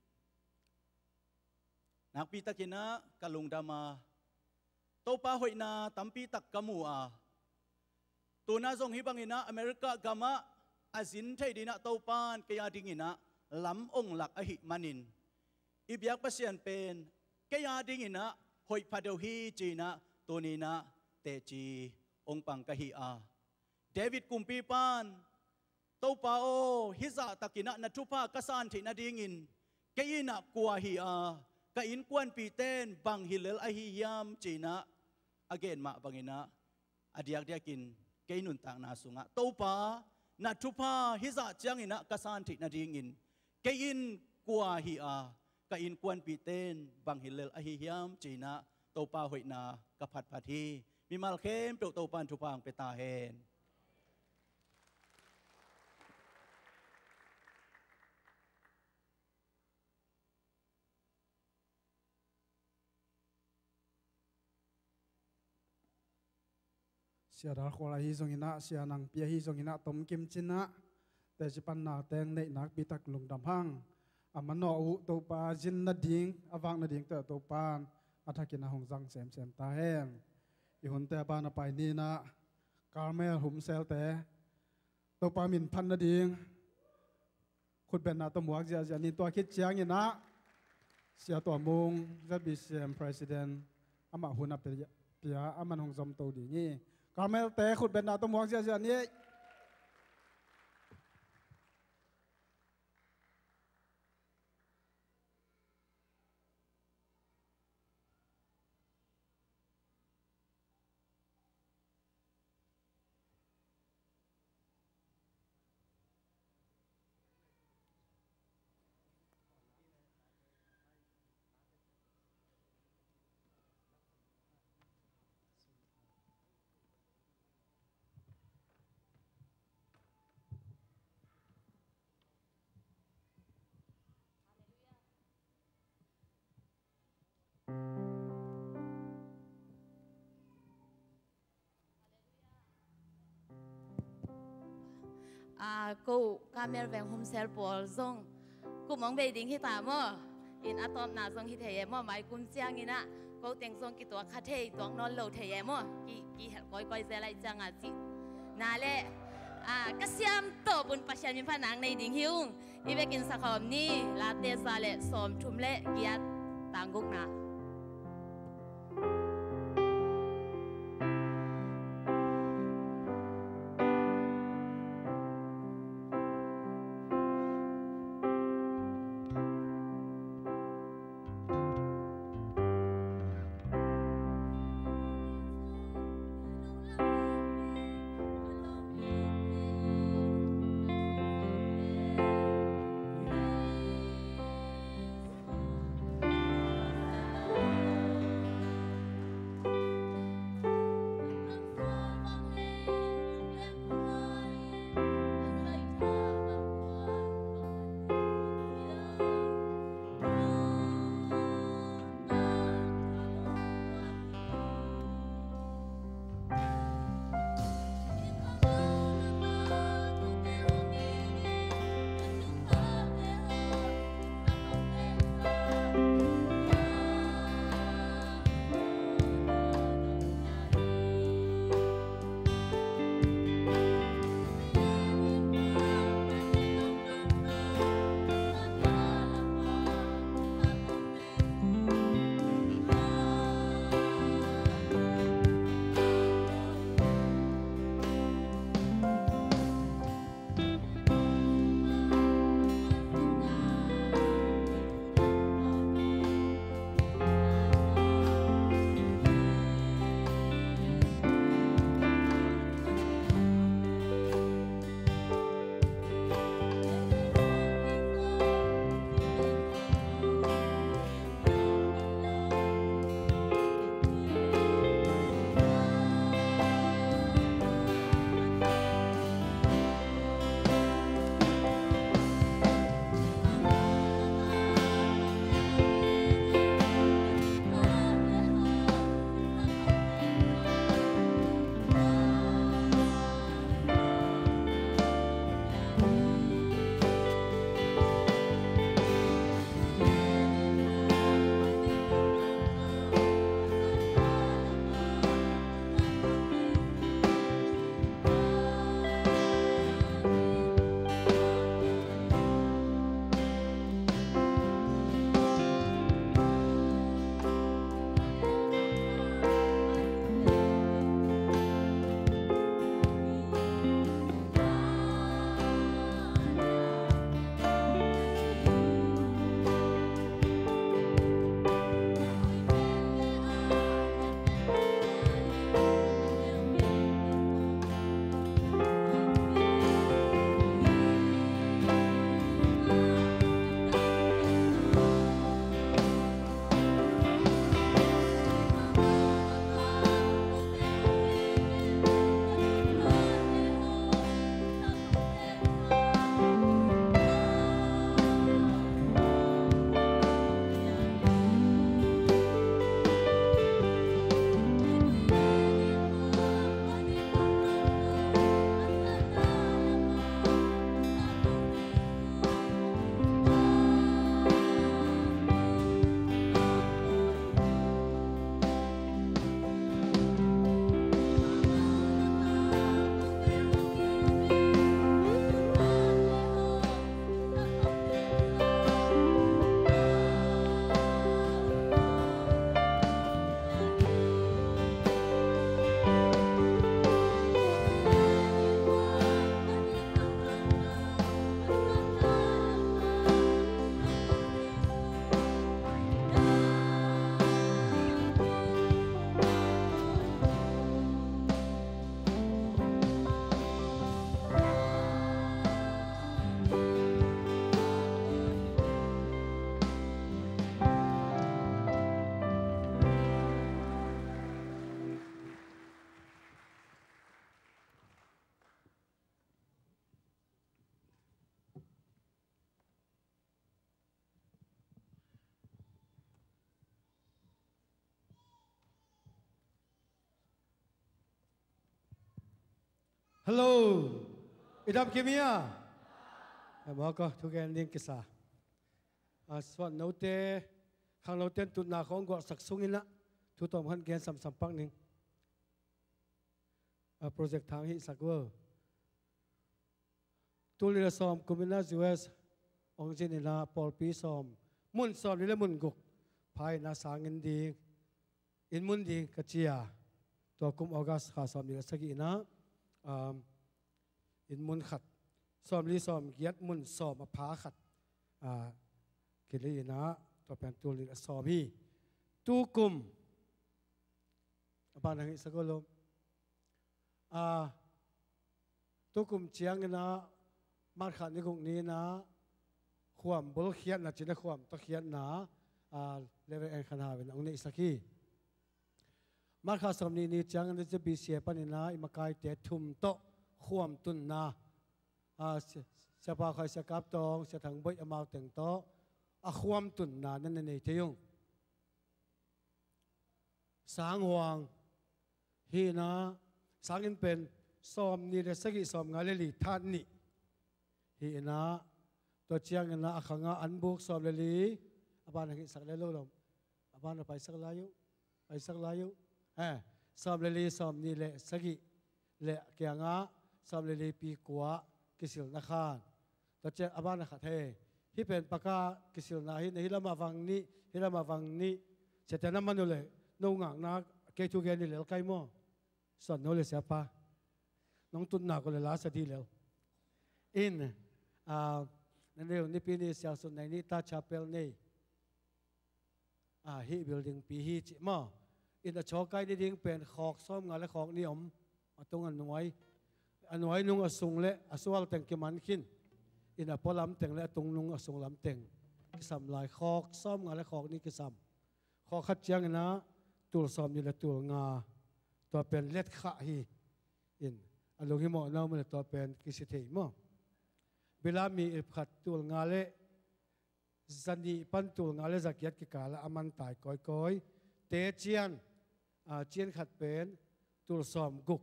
Nakpi takin ah ka lungdam a, Topa hoihna tampi tak ka mu a, tu-in ah zong hih bangin ah America gamah a zin thei dingin ah Topan kei adingin ah lam hong lak ahih manin, i biak Pasian pen kei adingin ah hoih pha deuh hi ci-in ah tuni-in ah teci hong pang ka hi a, David kumpipa'n, Topa aw, hih zahtakin ah na thupha ka san theih nadingin kei in ah kua hi a, ka innkuanpihte in bang hi lel ahi hiam, ci-in ah a gen mah bangin ah, a diakdiakin kei nuntakna sungah Topa, na thupha hih zah ciangin ah ka san theih nadingin kei in kua hi a, ka innkuanpihte in bang hi lel ahi hiam, ci-in ah Topa hoihna ka phatphat hi. Mimal khempeuh Topa in thupha hong pia ta hen. Sia Dal Khual ahi zongin ah, Sia Nang Pi ahi zongin ah, tomkim cin ah, teci panna teng neih nakpi tak lungdam hang. A manawh uh Topa zin nading, a vak nading tawh Topa'n a thakin ah hong zang semsem ta hen. I hunte a ban a pai ni-in ah, Carmel humselte Topa min phat nading khutbetna tawh muak ziahziah ni. Tua khit ciangin ah Sia Tua Mung, Z B C M President, amah hun a pia, pia, aman hong zom to ding hi. Carmelte khutbetna tawh muak ziahziah ni. A, ko Carmel veng Hun Sial pawl zong kum hong bei ding hi ta maw? In a tawpna zong hi thei e maw, mai kum ciangin ah ko teng zong kituak kha thei, tuak nawn lo thei e maw? Ki, kihelh kawikawi zel ahih ciangin cihna le, a, ka siam tawp un Pasian min phatna nei ding hi ung. I vekin sakhawm ni, Late za le sawmthum le giat, tang gukna. Hello. I dam kim hi a. Amah ko thugen ding kisa. A, suan note, khang note tutna khong guahsak sungin ah thu tawm khan gen samsam pak ning. A, project thang hihsak uh. Tul nih le sawm kum in ah U S ong zin in ah pawlpi sawm, mun sawm nih le mun guk pha in ah sangin ding, inn mun ding ka ci a. Tua kum August kha sawm nih le sagih in ah, um, inn mun khat, sawm li sawm giat mun sawm a pha khat, a, kilei in ah, tua pen tul nih le sawm hi. Tu kum, a ban hang hihsak uh lo. A, tu kum ciangin ah, March kha ni guk ni in ah, khuam bul khiatna ci-in ah khuam tawh khiatna, a, Reverend Khan Hau in ah hong neihsak hi. March kha sawm nih ni ciangin ah Z B C A panin ah i makaite thum tawh khuam tunna, a, Sia, Sia Pau Khai, Sia Kap Tawng, Sia Thang Boih amau teng tawh a khuam tunna na nei thei ung. Sanghuang hi in ah, sanginn pen sawm nih le sagih, sawm nga le li, that nih hi in ah, tua ciangin ah a khang ah an buk sawm le li, a ban hang hihsak le lo lo, a ban a paisak lai uh, paisak lai uh. Eh, sawm le li, sawm nih le sagih le kiangah sawm le li pi kua kisilna khan. Tua ciang a ban a khat he. Hih pen paka kisilna hi, na hih lamah vang nih, hih lamah vang nih. Siate na man uh leh, no ngakna kei thu gen ni lel kai maw. Suan no le siapa. Nong tutna ko le la sa di lel. In, a, na nei uh Nipi ni siangsun nai ni ta chapel nei. A, hih building pi hi ci maw. In a chaw kai ni ding pen khawk sawm nga le khawk nih om. A tung a nuai. A nuai nung a sung le a sual teng kiman khin. In a pualam teng le a tung nung a sunglam teng kisam lai. Khawk sawm nga le khawk nih kisam. Khawk khat ciangin ah tul sawm nih le tul nga. Tua pen let khah hi. In a lunghimawh na om le tua pen kisi thei maw. Bilam mi ip khat tul nga le zanih pan tul nga le zagiat kikal ah a man tai kawikawi. Tecian, a, cian khat pen tul sawm guk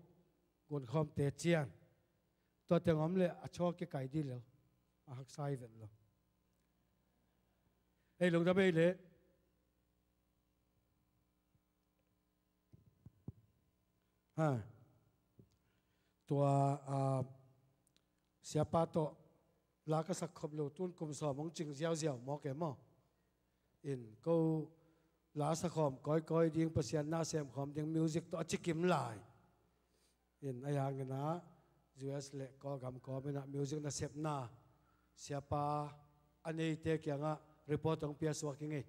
gunkhawm tecian. Tua teng om le a chaw kikai di lel. A haksa hi vet lo. Ei lungdam ei le. Ha. Tua, a, siapa tawh la ka sak khop lo, tun kum sawm hong cing ziauziau maw ke maw. In ko la sakhawm kawikawi ding, Pasian na semkhawm ding music tawh a cikim lai. In a hangin ah U S le Kawlgam kawmin ah music nasepna siapa a neite kiangah report hong pia suak hi ngei.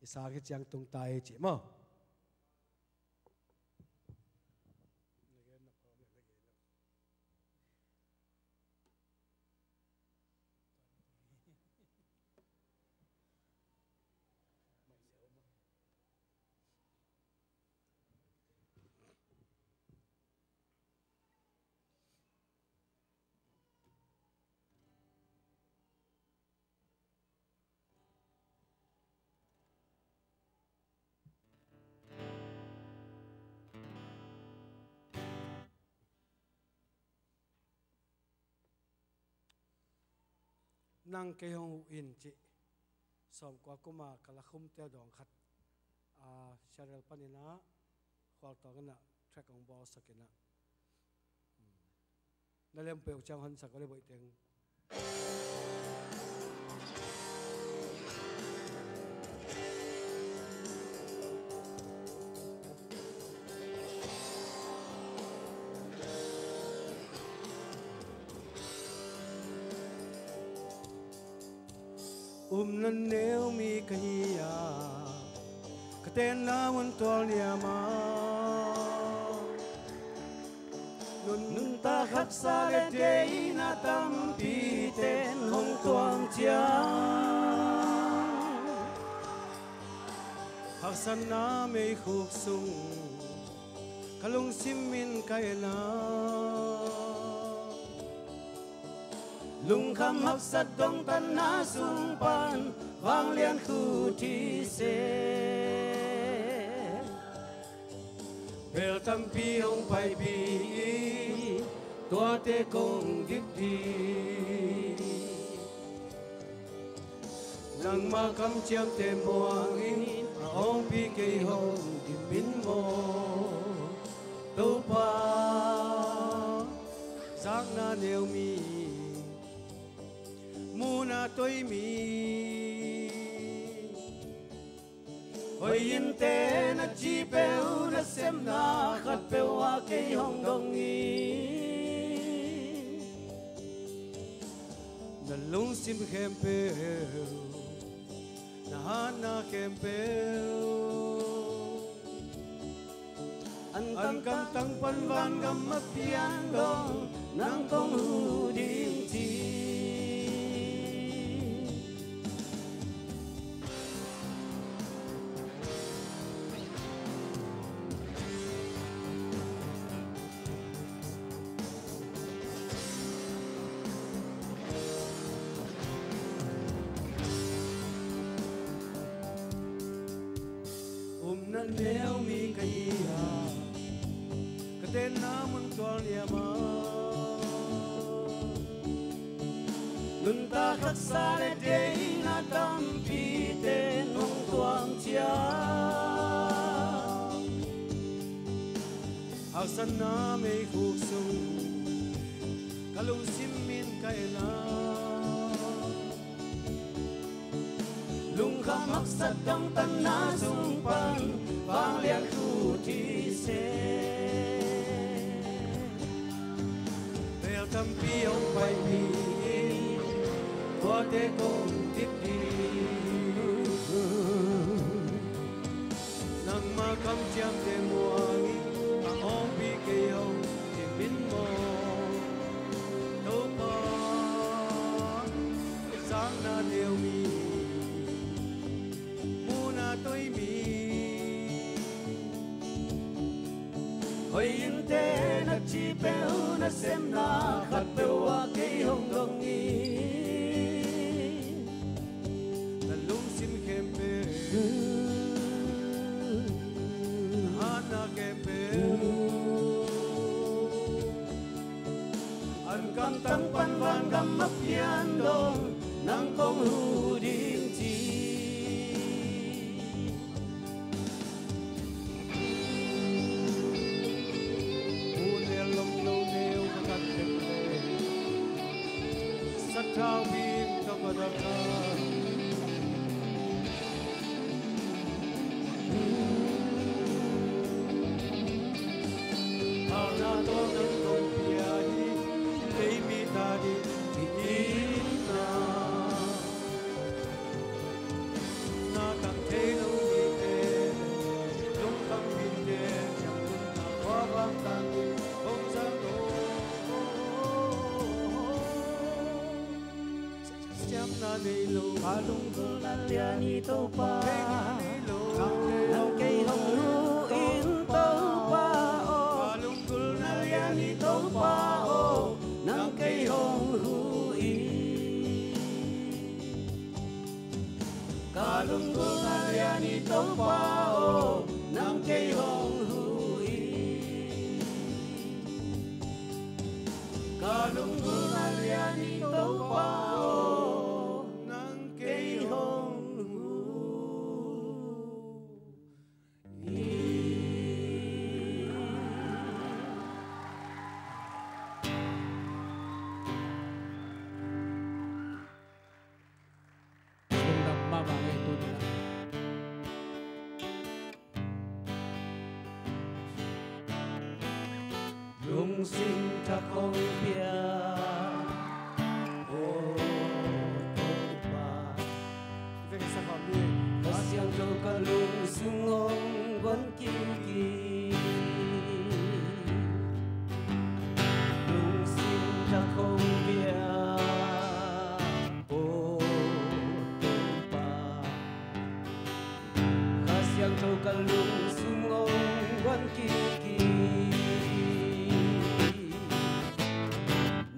I sang hi ciang tung ta hi ci maw. Nang kei hong huh in cih sawmkua kuma ka la khumte dawng khat, a, Cheryl panin ah Khualtawng in ah track hong bawlsak in ah. Na lem peuh ciang honsak a le boih teng. Upna neu mi ka hi a, ka tenna mun tual niam a, nuntak haksa le deihna tampi ten hong tuam ciang, haksatna meikhuk sung ka lungsim in ka en a, lungkham haksat dongtanna sung pan vanglian khut hi se. Bel tampi hong paipih, tuate kong dikdik. Nangma kamciamte muangin a awngpi kei hong dim in maw, Topa. Zakna neu mi, muhna toi mi, hoih in teh na cih peuh, na sepna khat peuh ah kei hong dong in. Na lungsim khempeuh, na hatna khempeuh, an kamtang pan vangam a pian dong, nang kong huh ding ci. Upna neu mi ka hi a, ka tenna mun tual niam a, nuntak haksa le deihna tampi ten hong tuam ciang, haksatna meikhuk sung ka lungsim in ka en a, lungkham haksat dongtanna sung pan vanglian khut hi seh. Bel tampi hong paipih in, tuate kong dikdik. Nangma kamciamte muangin a awngpi kei hong dim in maw, Topa. Zakna neu mi, muhna toi mi, hoih in teh na cih peuh, na sepna khat peuh ah kei hong dong in. Na lungsim khempeuh, na hatna khempeuh, an kamtang pan vangam a pian dong, nang kong huh ding ci. Unel lomlo neu ka kat teng le, sathau bim ka ka dak a, Hauhna tawh nang kong pia hi, leimi ta ding hi na. Na tang thei lo mite, lungkham mite, siangtho na khua vang tang hi, hong zang lo. Siamna nei lo, ka lunggulhna lian hi Topa. Nang kei hong huh in Topa aw. Ka lunggulhna lian hi Topa aw. Nang kei hong huh in. Ka lunggulhna lian hi Topa aw. Nang kei hong huh in. Ka lunggulhna lian hi Topa aw, nang kei hong huh in. Lungdam mahmah ngei tu ni. Lungsim thak hong pia, aw Topa. Veksa khawm ni. Kha Siangtho ka lungsung hong guan kik in. Lungsim thak hong pia, aw Topa. Kha Siangtho ka lungsung hong guan kik in.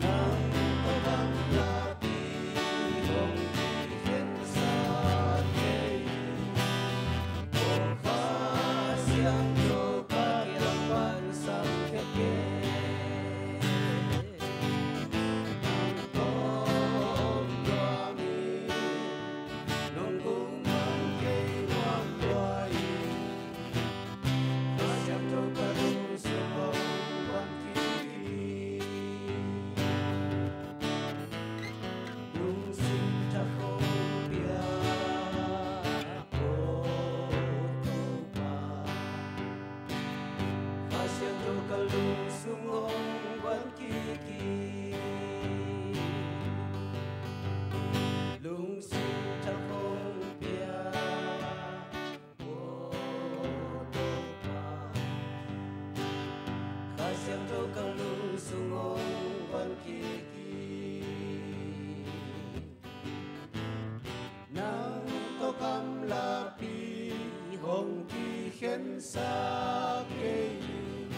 Nang ka gamlati hong kikhensa kei. Aw Kha Siangtho ka kiang pan sam khia kei. lapi hong kikhensak kei in.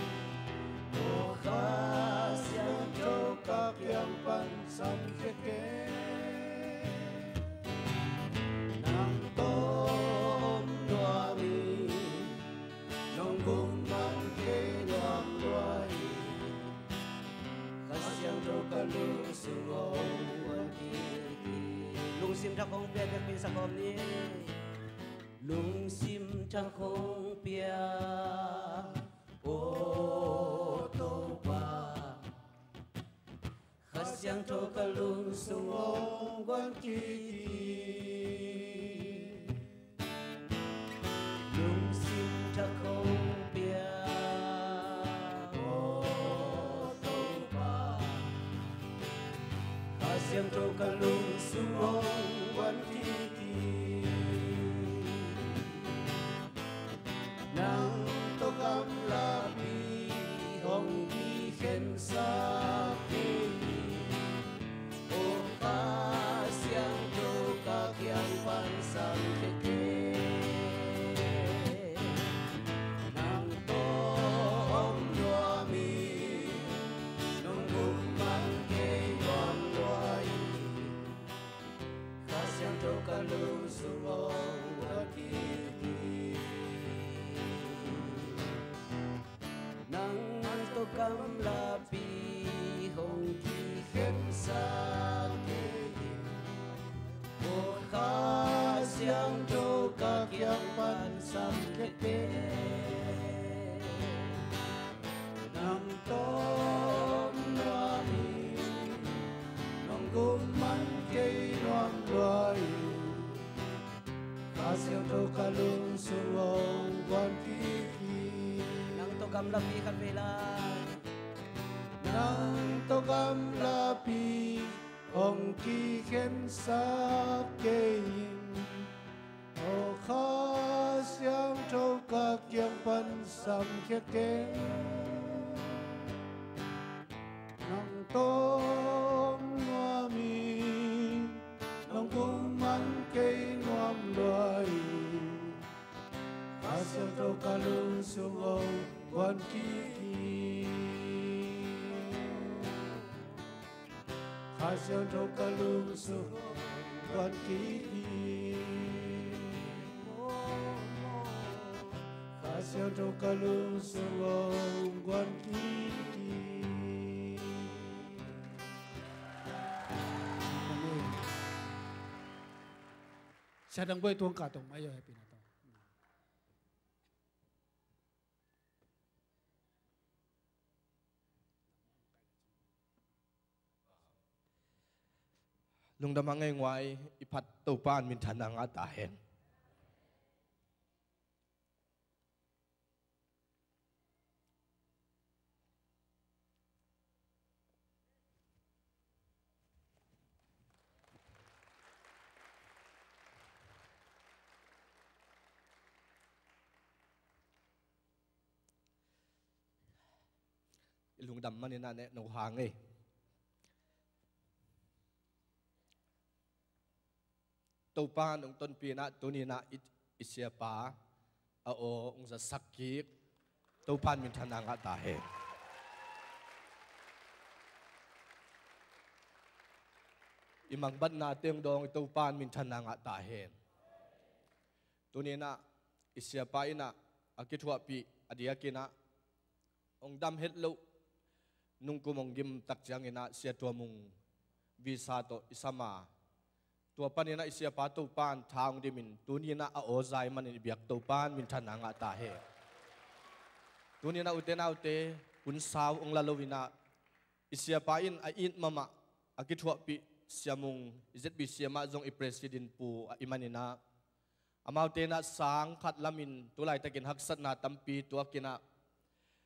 Aw Kha Siangtho ka kiang pan samkhia kei. Nang tawh om nuam ing, nong gum man kei nuam lua ing. Kha Siangtho ka lungsung hong guan kik hi. Lungsim thak hong pia, biakpiin sa khawm ni. Lungsim thak hong pia, aw Topa. Kha Siangtho ka lungsung hong guan kik hi. Lungsim thak hong pia, aw Topa. Kha Siangtho ka lungsung hong guan kik hi. Nang tawh gamlapi hong kikhensak kei in. Aw Kha Siangtho ka kiang pan samkhia kei. Nang tawh om nuam ing, nong gum man kei nuam lua ing. Kha Siangtho ka lungsung hong guan kik hi. Nang tawh gamlapi hong kikhensak kei in. Aw Kha Siangtho ka kiang pan samkhia kei. Nang tawh om nuam ing, nong gum man kei nuam lua ing. Kha Siangtho ka lungsung hong guan kik hi. Nang tawh gamlapi khat vei lai. Nang tawh gamlapi hong kikhensak kei in. Aw Kha Siangtho ka kiang pan samkhia kei. Nang tawh om nuam ing, nong gum man kei nuam lua ing. Kha Siangtho ka lungsung hong guan kik hi. Kha Siangtho ka lungsung hong guan kik hi. Kha Siangtho ka lungsung hong guan kik hi. Amen. Sia Dang Boy tuang ka tong mai yo, happy na tong. Lungdam a ngeingua i phat Topa in minthanna ngah ta hen. I lungdam manin ah neh no hang ei. Topa in hong tonpih in ah tuni in ah i, i siapa a aw hong zatsak kik. Topa in minthanna ngah ta hen. I mangbatna teng dawng i Topa in minthanna ngah ta hen. Tuni in ah i siapa in ah a kithuahpih a diakin ah hong dam het loh nungkum hong gim tak ciangin ah Sia Tua Mung visa tawh i sam a, tua panin ah i siapa Topa in tha hong dimin tuni in ah a aw za ahih manin i biak Topa in minthanna ngah ta hen. Tuni in ah ute naute, hun sau hong la lo in ah i siapa in a it mahmah a kithuahpih Sia Mung, i Z B C M ah zong i president pu ahih manin ah amaute in ah sang khat lamin tu laitakin haksatna tampi tuak in ah,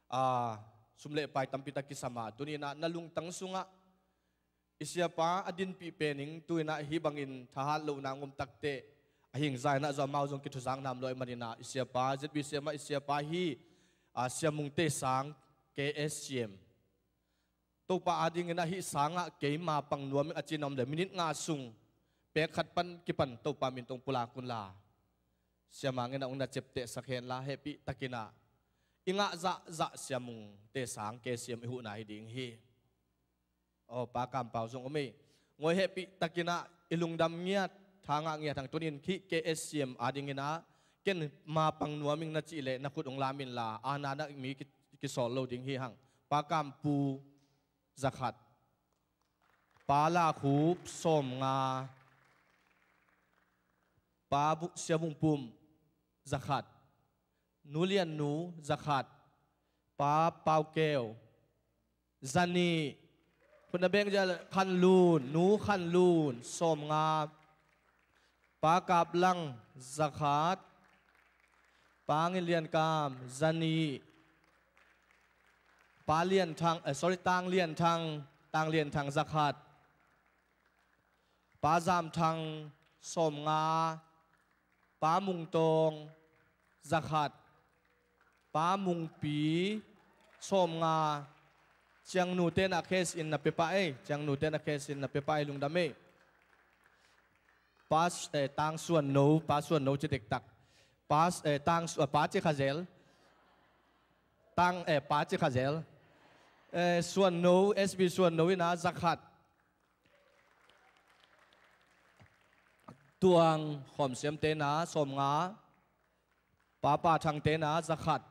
aa, sum le pai tampi tak kisam a, tuni in ah na lungtang sungah i siapa a dinpih pen ing, tu in ah hih bangin thahat lohna hong om tak teh a hing za in ah zong amau zong kithuzak nuam lo ahih manin ah i siapa, Z B C M ah i siapa hi, aa, Sia Mung te sang K S C M. Topa adingin ah hih sangah keima pang nuam ing a ci na om leh minit nga sung pek khat pan kipan Topa min tawh pulak un la. Siamang in a ung na ciaptehsak henla hehpih takin ah i ngah zahzah Siamung te sang K C M i huhna hi ding hi. Aw, Pa Kampau zong om ei. Ngawi, hehpih takin ah i lungdam ngiat, tha ngah ngiat hang. Tunin hih K S C M adingin ah ken mapang nuam ing na cih leh na khut ung lam inla, a na na mi ki, kisawl lo ding hi hang. Pa Kampu, zakhat. Pa Lakhup, sawmnga. Pa Bu-, Sia Vung Pum, zakhat. Nu Lian Nu, zakhat. Pa Pau Keu, zanih. Khut na beng zia, Khan Lun, Nu Khan Lun, sawmnga. Pa Kap Lang, zakhat. Pa Ngin Lian Kam, zanih. Pa Lian Thang, eh, sorry, Tang Lian Thang, Tang Lian Thang, zakhat. Pa Zam Thang, sawmnga. Pa Mung Tawng, zakhat. Pa Mung Pi, sawmnga. Ciang Nu te na case in na pia pah ei, Ciang Nu te na case in na pia pah ei, lungdam ei. Pa, eh, Tang Suan No, Pa Suan No ci dektak. Pa, eh, Tang Su-, eh, Pa Ci Kha Zel. Tang, eh, Pa Ci Kha Zel. Eh, Suan No, S B Suan No in ah zakhat. Tuang Khawm Siam te na sawmnga. Pa Pa Thang te na zakhat.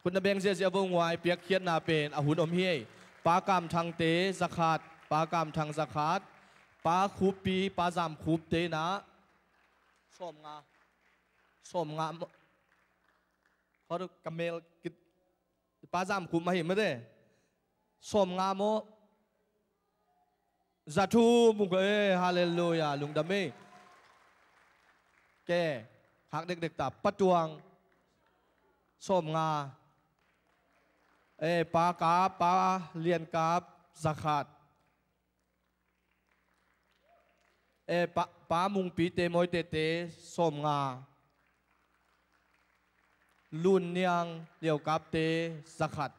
Khut na beng ziahziah vo, Nguai, piakkhiatna pen a hun om hi ei. Pa Kam Thang te zakhat. Pa Kam Thang zakhat. Pa Khup Pi, Pa Zam Khup te na sawmnga. Sawmnga maw? Khawduk ka mel kit. Pa Zam Khup mah hi mate. Sawmnga maw? Za thum. Ung ko, eh, halleluiah, lungdam ei. Ke, khak dekdek ta, Pa Tuang, sawmnga. Eh, Pa Kap, Pa Lian Kap, zakhat. Eh, Pa, Pa Mung Pi te, Mawi te te, sawmnga. Lun Niang, Liau Kap te, zakhat.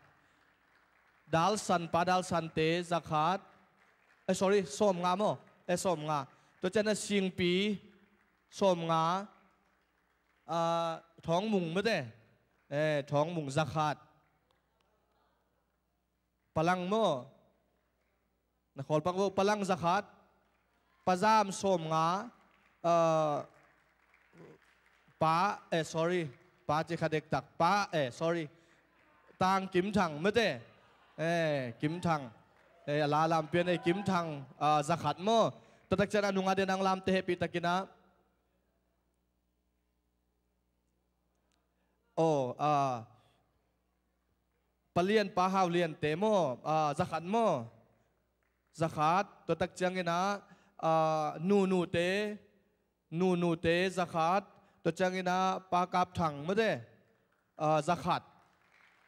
Dal San, Pa Dal San te, zakhat. Eh, sorry, sawmnga maw? Eh, sawmnga. Tua ciang a Sing Pi, sawmnga. Ah, Thawng Mung mate. Eh, Thawng Mung, zakhat. Pa Lang maw? Na khawl pak vo, Pa Lang zakhat. Pa Zam sawmnga. Ah, Pa, eh, sorry. Pa ci kha dektak. Pa, eh, sorry. Tang Kim Thang mate. Eh, Kim Thang. Eh, a la lam pian ei, Kim Thang, ah, zakhat maw? Tua tak ciang a nunga den ang lamte hehpih takin ah. Aw, ah, Pa Lian, Pa Hau Lian te maw? Ah, zakhat maw? Zakhat. Tua tak ciangin ah, ah, Nu Nu te, Nu Nu te zakhat. Tua ciangin ah Pa Kap Thang mate, ah, zakhat.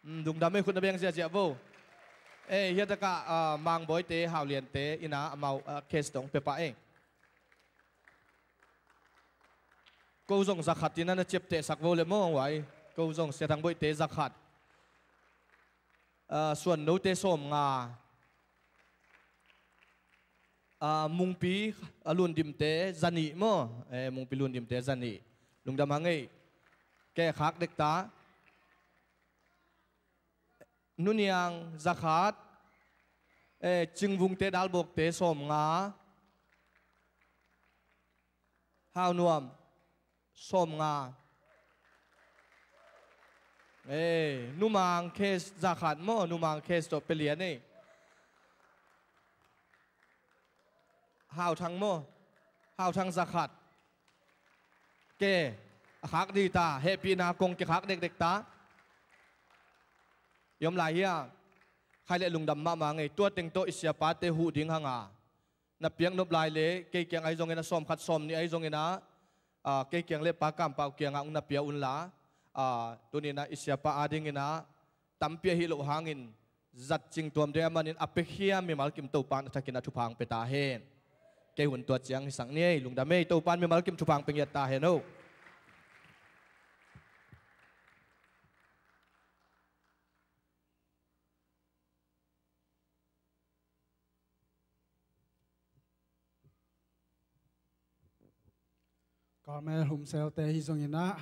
Hmm, lungdam ei, khut na beng ziahziah vo. Eh, hiah takah, ah, Mang Bawi te, Hau Lian te in ah amau, ah, case tawh pia pah ei. Ko zong zakhat in ah na ciaptehsak vo le maw, Nguai. Ko zong, Sia Thang Bawi te zakhat. Ah, Suan No te sawmnga. Ah, Mung Pi, ah, Lun Dim te zanih maw? Eh, Mung Pi Lun Dim te zanih. Lungdam hang ei. Ke, khak dektak. Nu Niang zakhat. Eh, Cing Vung te, Dal Bawk te sawmnga. Hau Nuam, sawmnga. Eh, Nu Mang case zakhat maw? Nu Mang case tawh pia lian ei. Hau Thang maw? Hau Thang zakhat. Ke, a khak ding ta, hehpihna kong kikhak dekdek ta. I om lai hiam? Khai leh lungdam mahmah ing ei, tua teng tawh i siapate huh ding hang a. Na piak nop lai leh, kei kiang ahi zongin ah, sawmkhat sawmnih ahi zongin ah, ah, kei kiang leh Pa Kampau kiangah ung na pia unla, ah, tuni-in ah i siapa adingin ah tampi ahi loh hangin, zat cing tuam ding ahih manin a piakhia mimal kim Topa'n a thakin ah thupha hong pia ta hen. Kei hun tua ciang hisak ni ei, lungdam ei, Topa'n mimal kim thupha hong pia ngiat ta hen aw. Pamel Humselte hi zongin ah,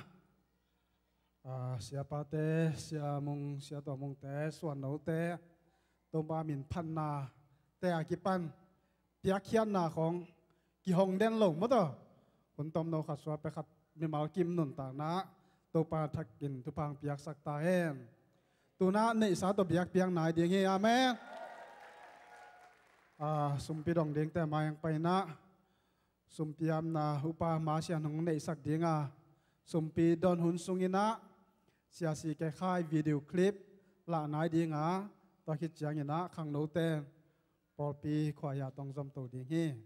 ah, siapate, Sia Mung, Sia Tua Mungte, suannote, Topa min phatnate a kipan piakkhiatna khong kihong den lo maw taw. Hun tomno khat suak pek khat mimal kim nuntakna Topa thakin thupha hong piaksak ta hen. Tu-in ah neihsa tawh biakpiak nai ding hi. Amen. Ah, sumpi dong dingte mai hong pai-in ah, sumpi amna upa Masian hong neihsak ding a, sumpi don hun sungin ah Sia C K Khai video clip lah nai ding a, tua khit ciangin ah khangnote pawlpi khuaia tawng zomto ding hi.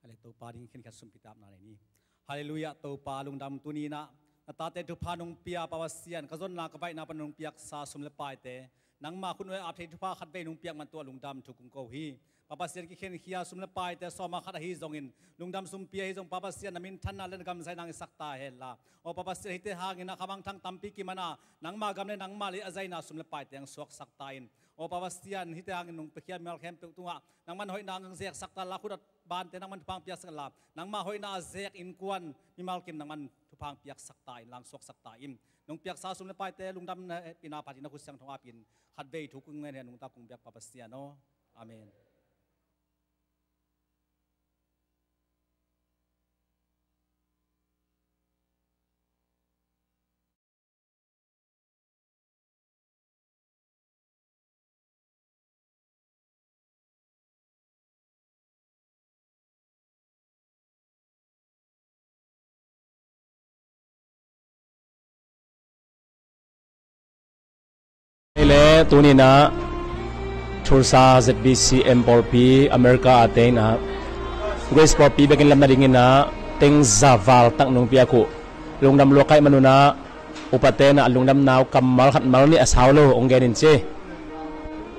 Hale, Topa ding khenkhat sumpi tapna nei ni. Halleluiah, Topa lungdam, tuni-in ah na tate thupha nong pia Pa Pasian, ka zonna ka baihna pan nong piaksa sum le paite, nangma khut nuai-ah ap thei thupha khatvei nong piak man tua lungdam thu kong ko hi. Pa Pasian, kikhenkhia sum le paite sawma khat ahi zongin, lungdam sumpi ahi zong, Pa Pasian, na minthanna le na gamzaina hong hisak ta hen la. Aw Pa Pasian, hihte hangin ah khamangthang tampi kiman a, nangma gam le nangma lei a zaina sum le paite hong suaksak ta in. Aw Pa Pasian, hihte hangin nong piakhia mimal khempeuh tungah nangman hoihna hong zeksak ta la, khut a bante nangman thupha hong piaksak la, nangma hoihna a zek innkuan mimal kim nangman thupha hong piaksak ta in, la hong suaksak ta in. Nong piaksa sum le paite lungdamna, hehpihna, phatna, na khut siangtho apin khatvei thu kong ngen hi a, nungta kong biak Pa Pasian aw. Amen. Hei le, tuni-in ah Tulsa Z B C M pawlpi, America a teng in ah Grace pawlpi biakinn lam nadingin ah teng za val tak nong piak uh lungdam lua ka hih man un ah, upate in ah lungdamna uh kammal khat mal nih a sau lo hong gen in ci.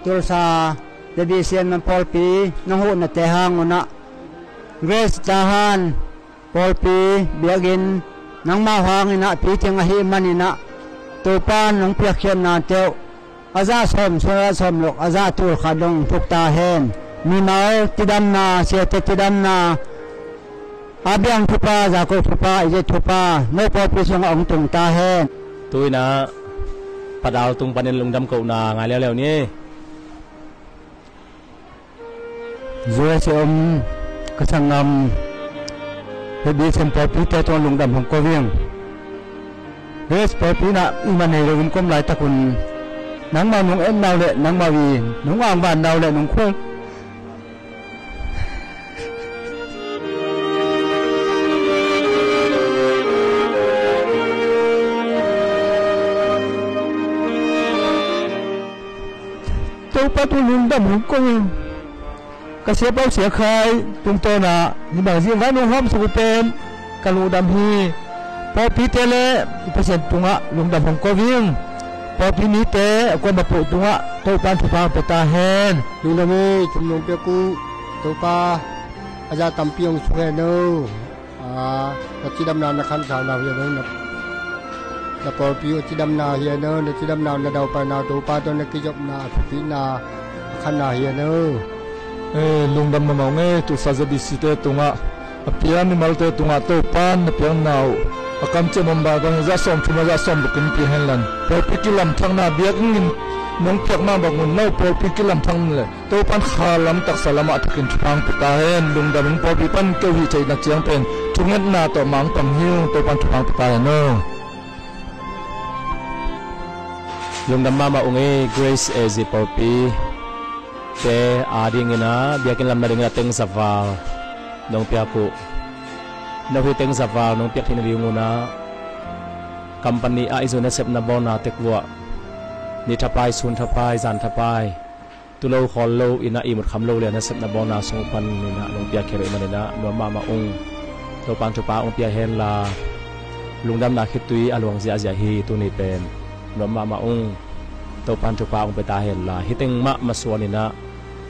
Tulsa Z B C M pawlpi nong huhnate hang un ah, Grace Tahan pawlpi biakinn nangmau hangin ah piting ahih manin ah, Topa'n nong piakkhiatnate uh a zah sawm, sawm, sawm lok, a zah tul khat dong thuk ta hen. Mimal cidamna, siate cidamna, a biang thupha, zako thupha, i zet thupha no pawlpi sungah hong tung ta hen. Tu-in ah Padal tung panin lungdam kohna ngai leuleu ni. U S A om ka sanggam, hih Grace pawlpite tungah lungdam hong ko ing. Grace pawlpi in ah i man nei loin ka om laitak un, nangmau nong etna uh le nangmau i nong angvanna uh le nong khol Topa tung lungdam hong ko ing. Ka siapa uh Sia Khai tungtawn ah hih bang zingvai nong hawmsak uh pen ka lungdam hi. Pawlpite le i Pasian tungah lungdam hong ko ing. Pawlpi mite a kuamah peuh tungah Topa'n thupha hong pia ta hen. Lungdam hi, thum nong piak uh Topa a zah tampi hong sung hen aw. Aa, na cidamna na khankhakna hi a no, na, na pawlpi uh a cidamna hi a no, na cidamna uh, na daupaina uh Topa tawh na kizopna, a thupina, a khanna hi a no. Eh, lungdam mahmah ung ei, Tulsa Z B C te tungah, a pia mimalte tungah Topa'n na piakna uh a kamciam om bangbang, zah sawm thum a zah sawm lok in pia hen la. Pawlpi kilamthakna biakinn nong piak mah bang un, no pawlpi kilamthak le Topa'n kha lam taksa lamah a thakin thupha hong pia ta hen. Lungdam ung, pawlpi pan keu hih theihna ciang pen thungetna tawh mangpang hi ung. Topa'n thupha hong pia ta hen aw. Lungdam mahmah ung ei, Grace A Z pawlpite adingin ah biakinn lam nadingin ah teng za val nong piak uh. No hih teng za val nong piak theih nading un ah company ah i zun nasepna bawlna tek vuah ni thapai, sun thapai, zan thapai, tu lo khawl lo in ah ihmut kham lo le nasepna bawlna sung uh panin ah nong piakhia uh ahih manin ah nuam mahmah ung. Topa'n thupha hong pia hen la, lungdamna khitui a luang ziahziah hi tuni pen. Nuam mahmah ung. Topa'n thupha hong pia ta hen la, hih teng mah masuan in ah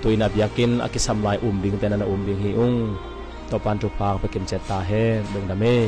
tu-in ah biakinn a kisam lai um dingte na na um ding hi ung. Topa'n thupha hong pia kimciat ta hen. Lungdam ei.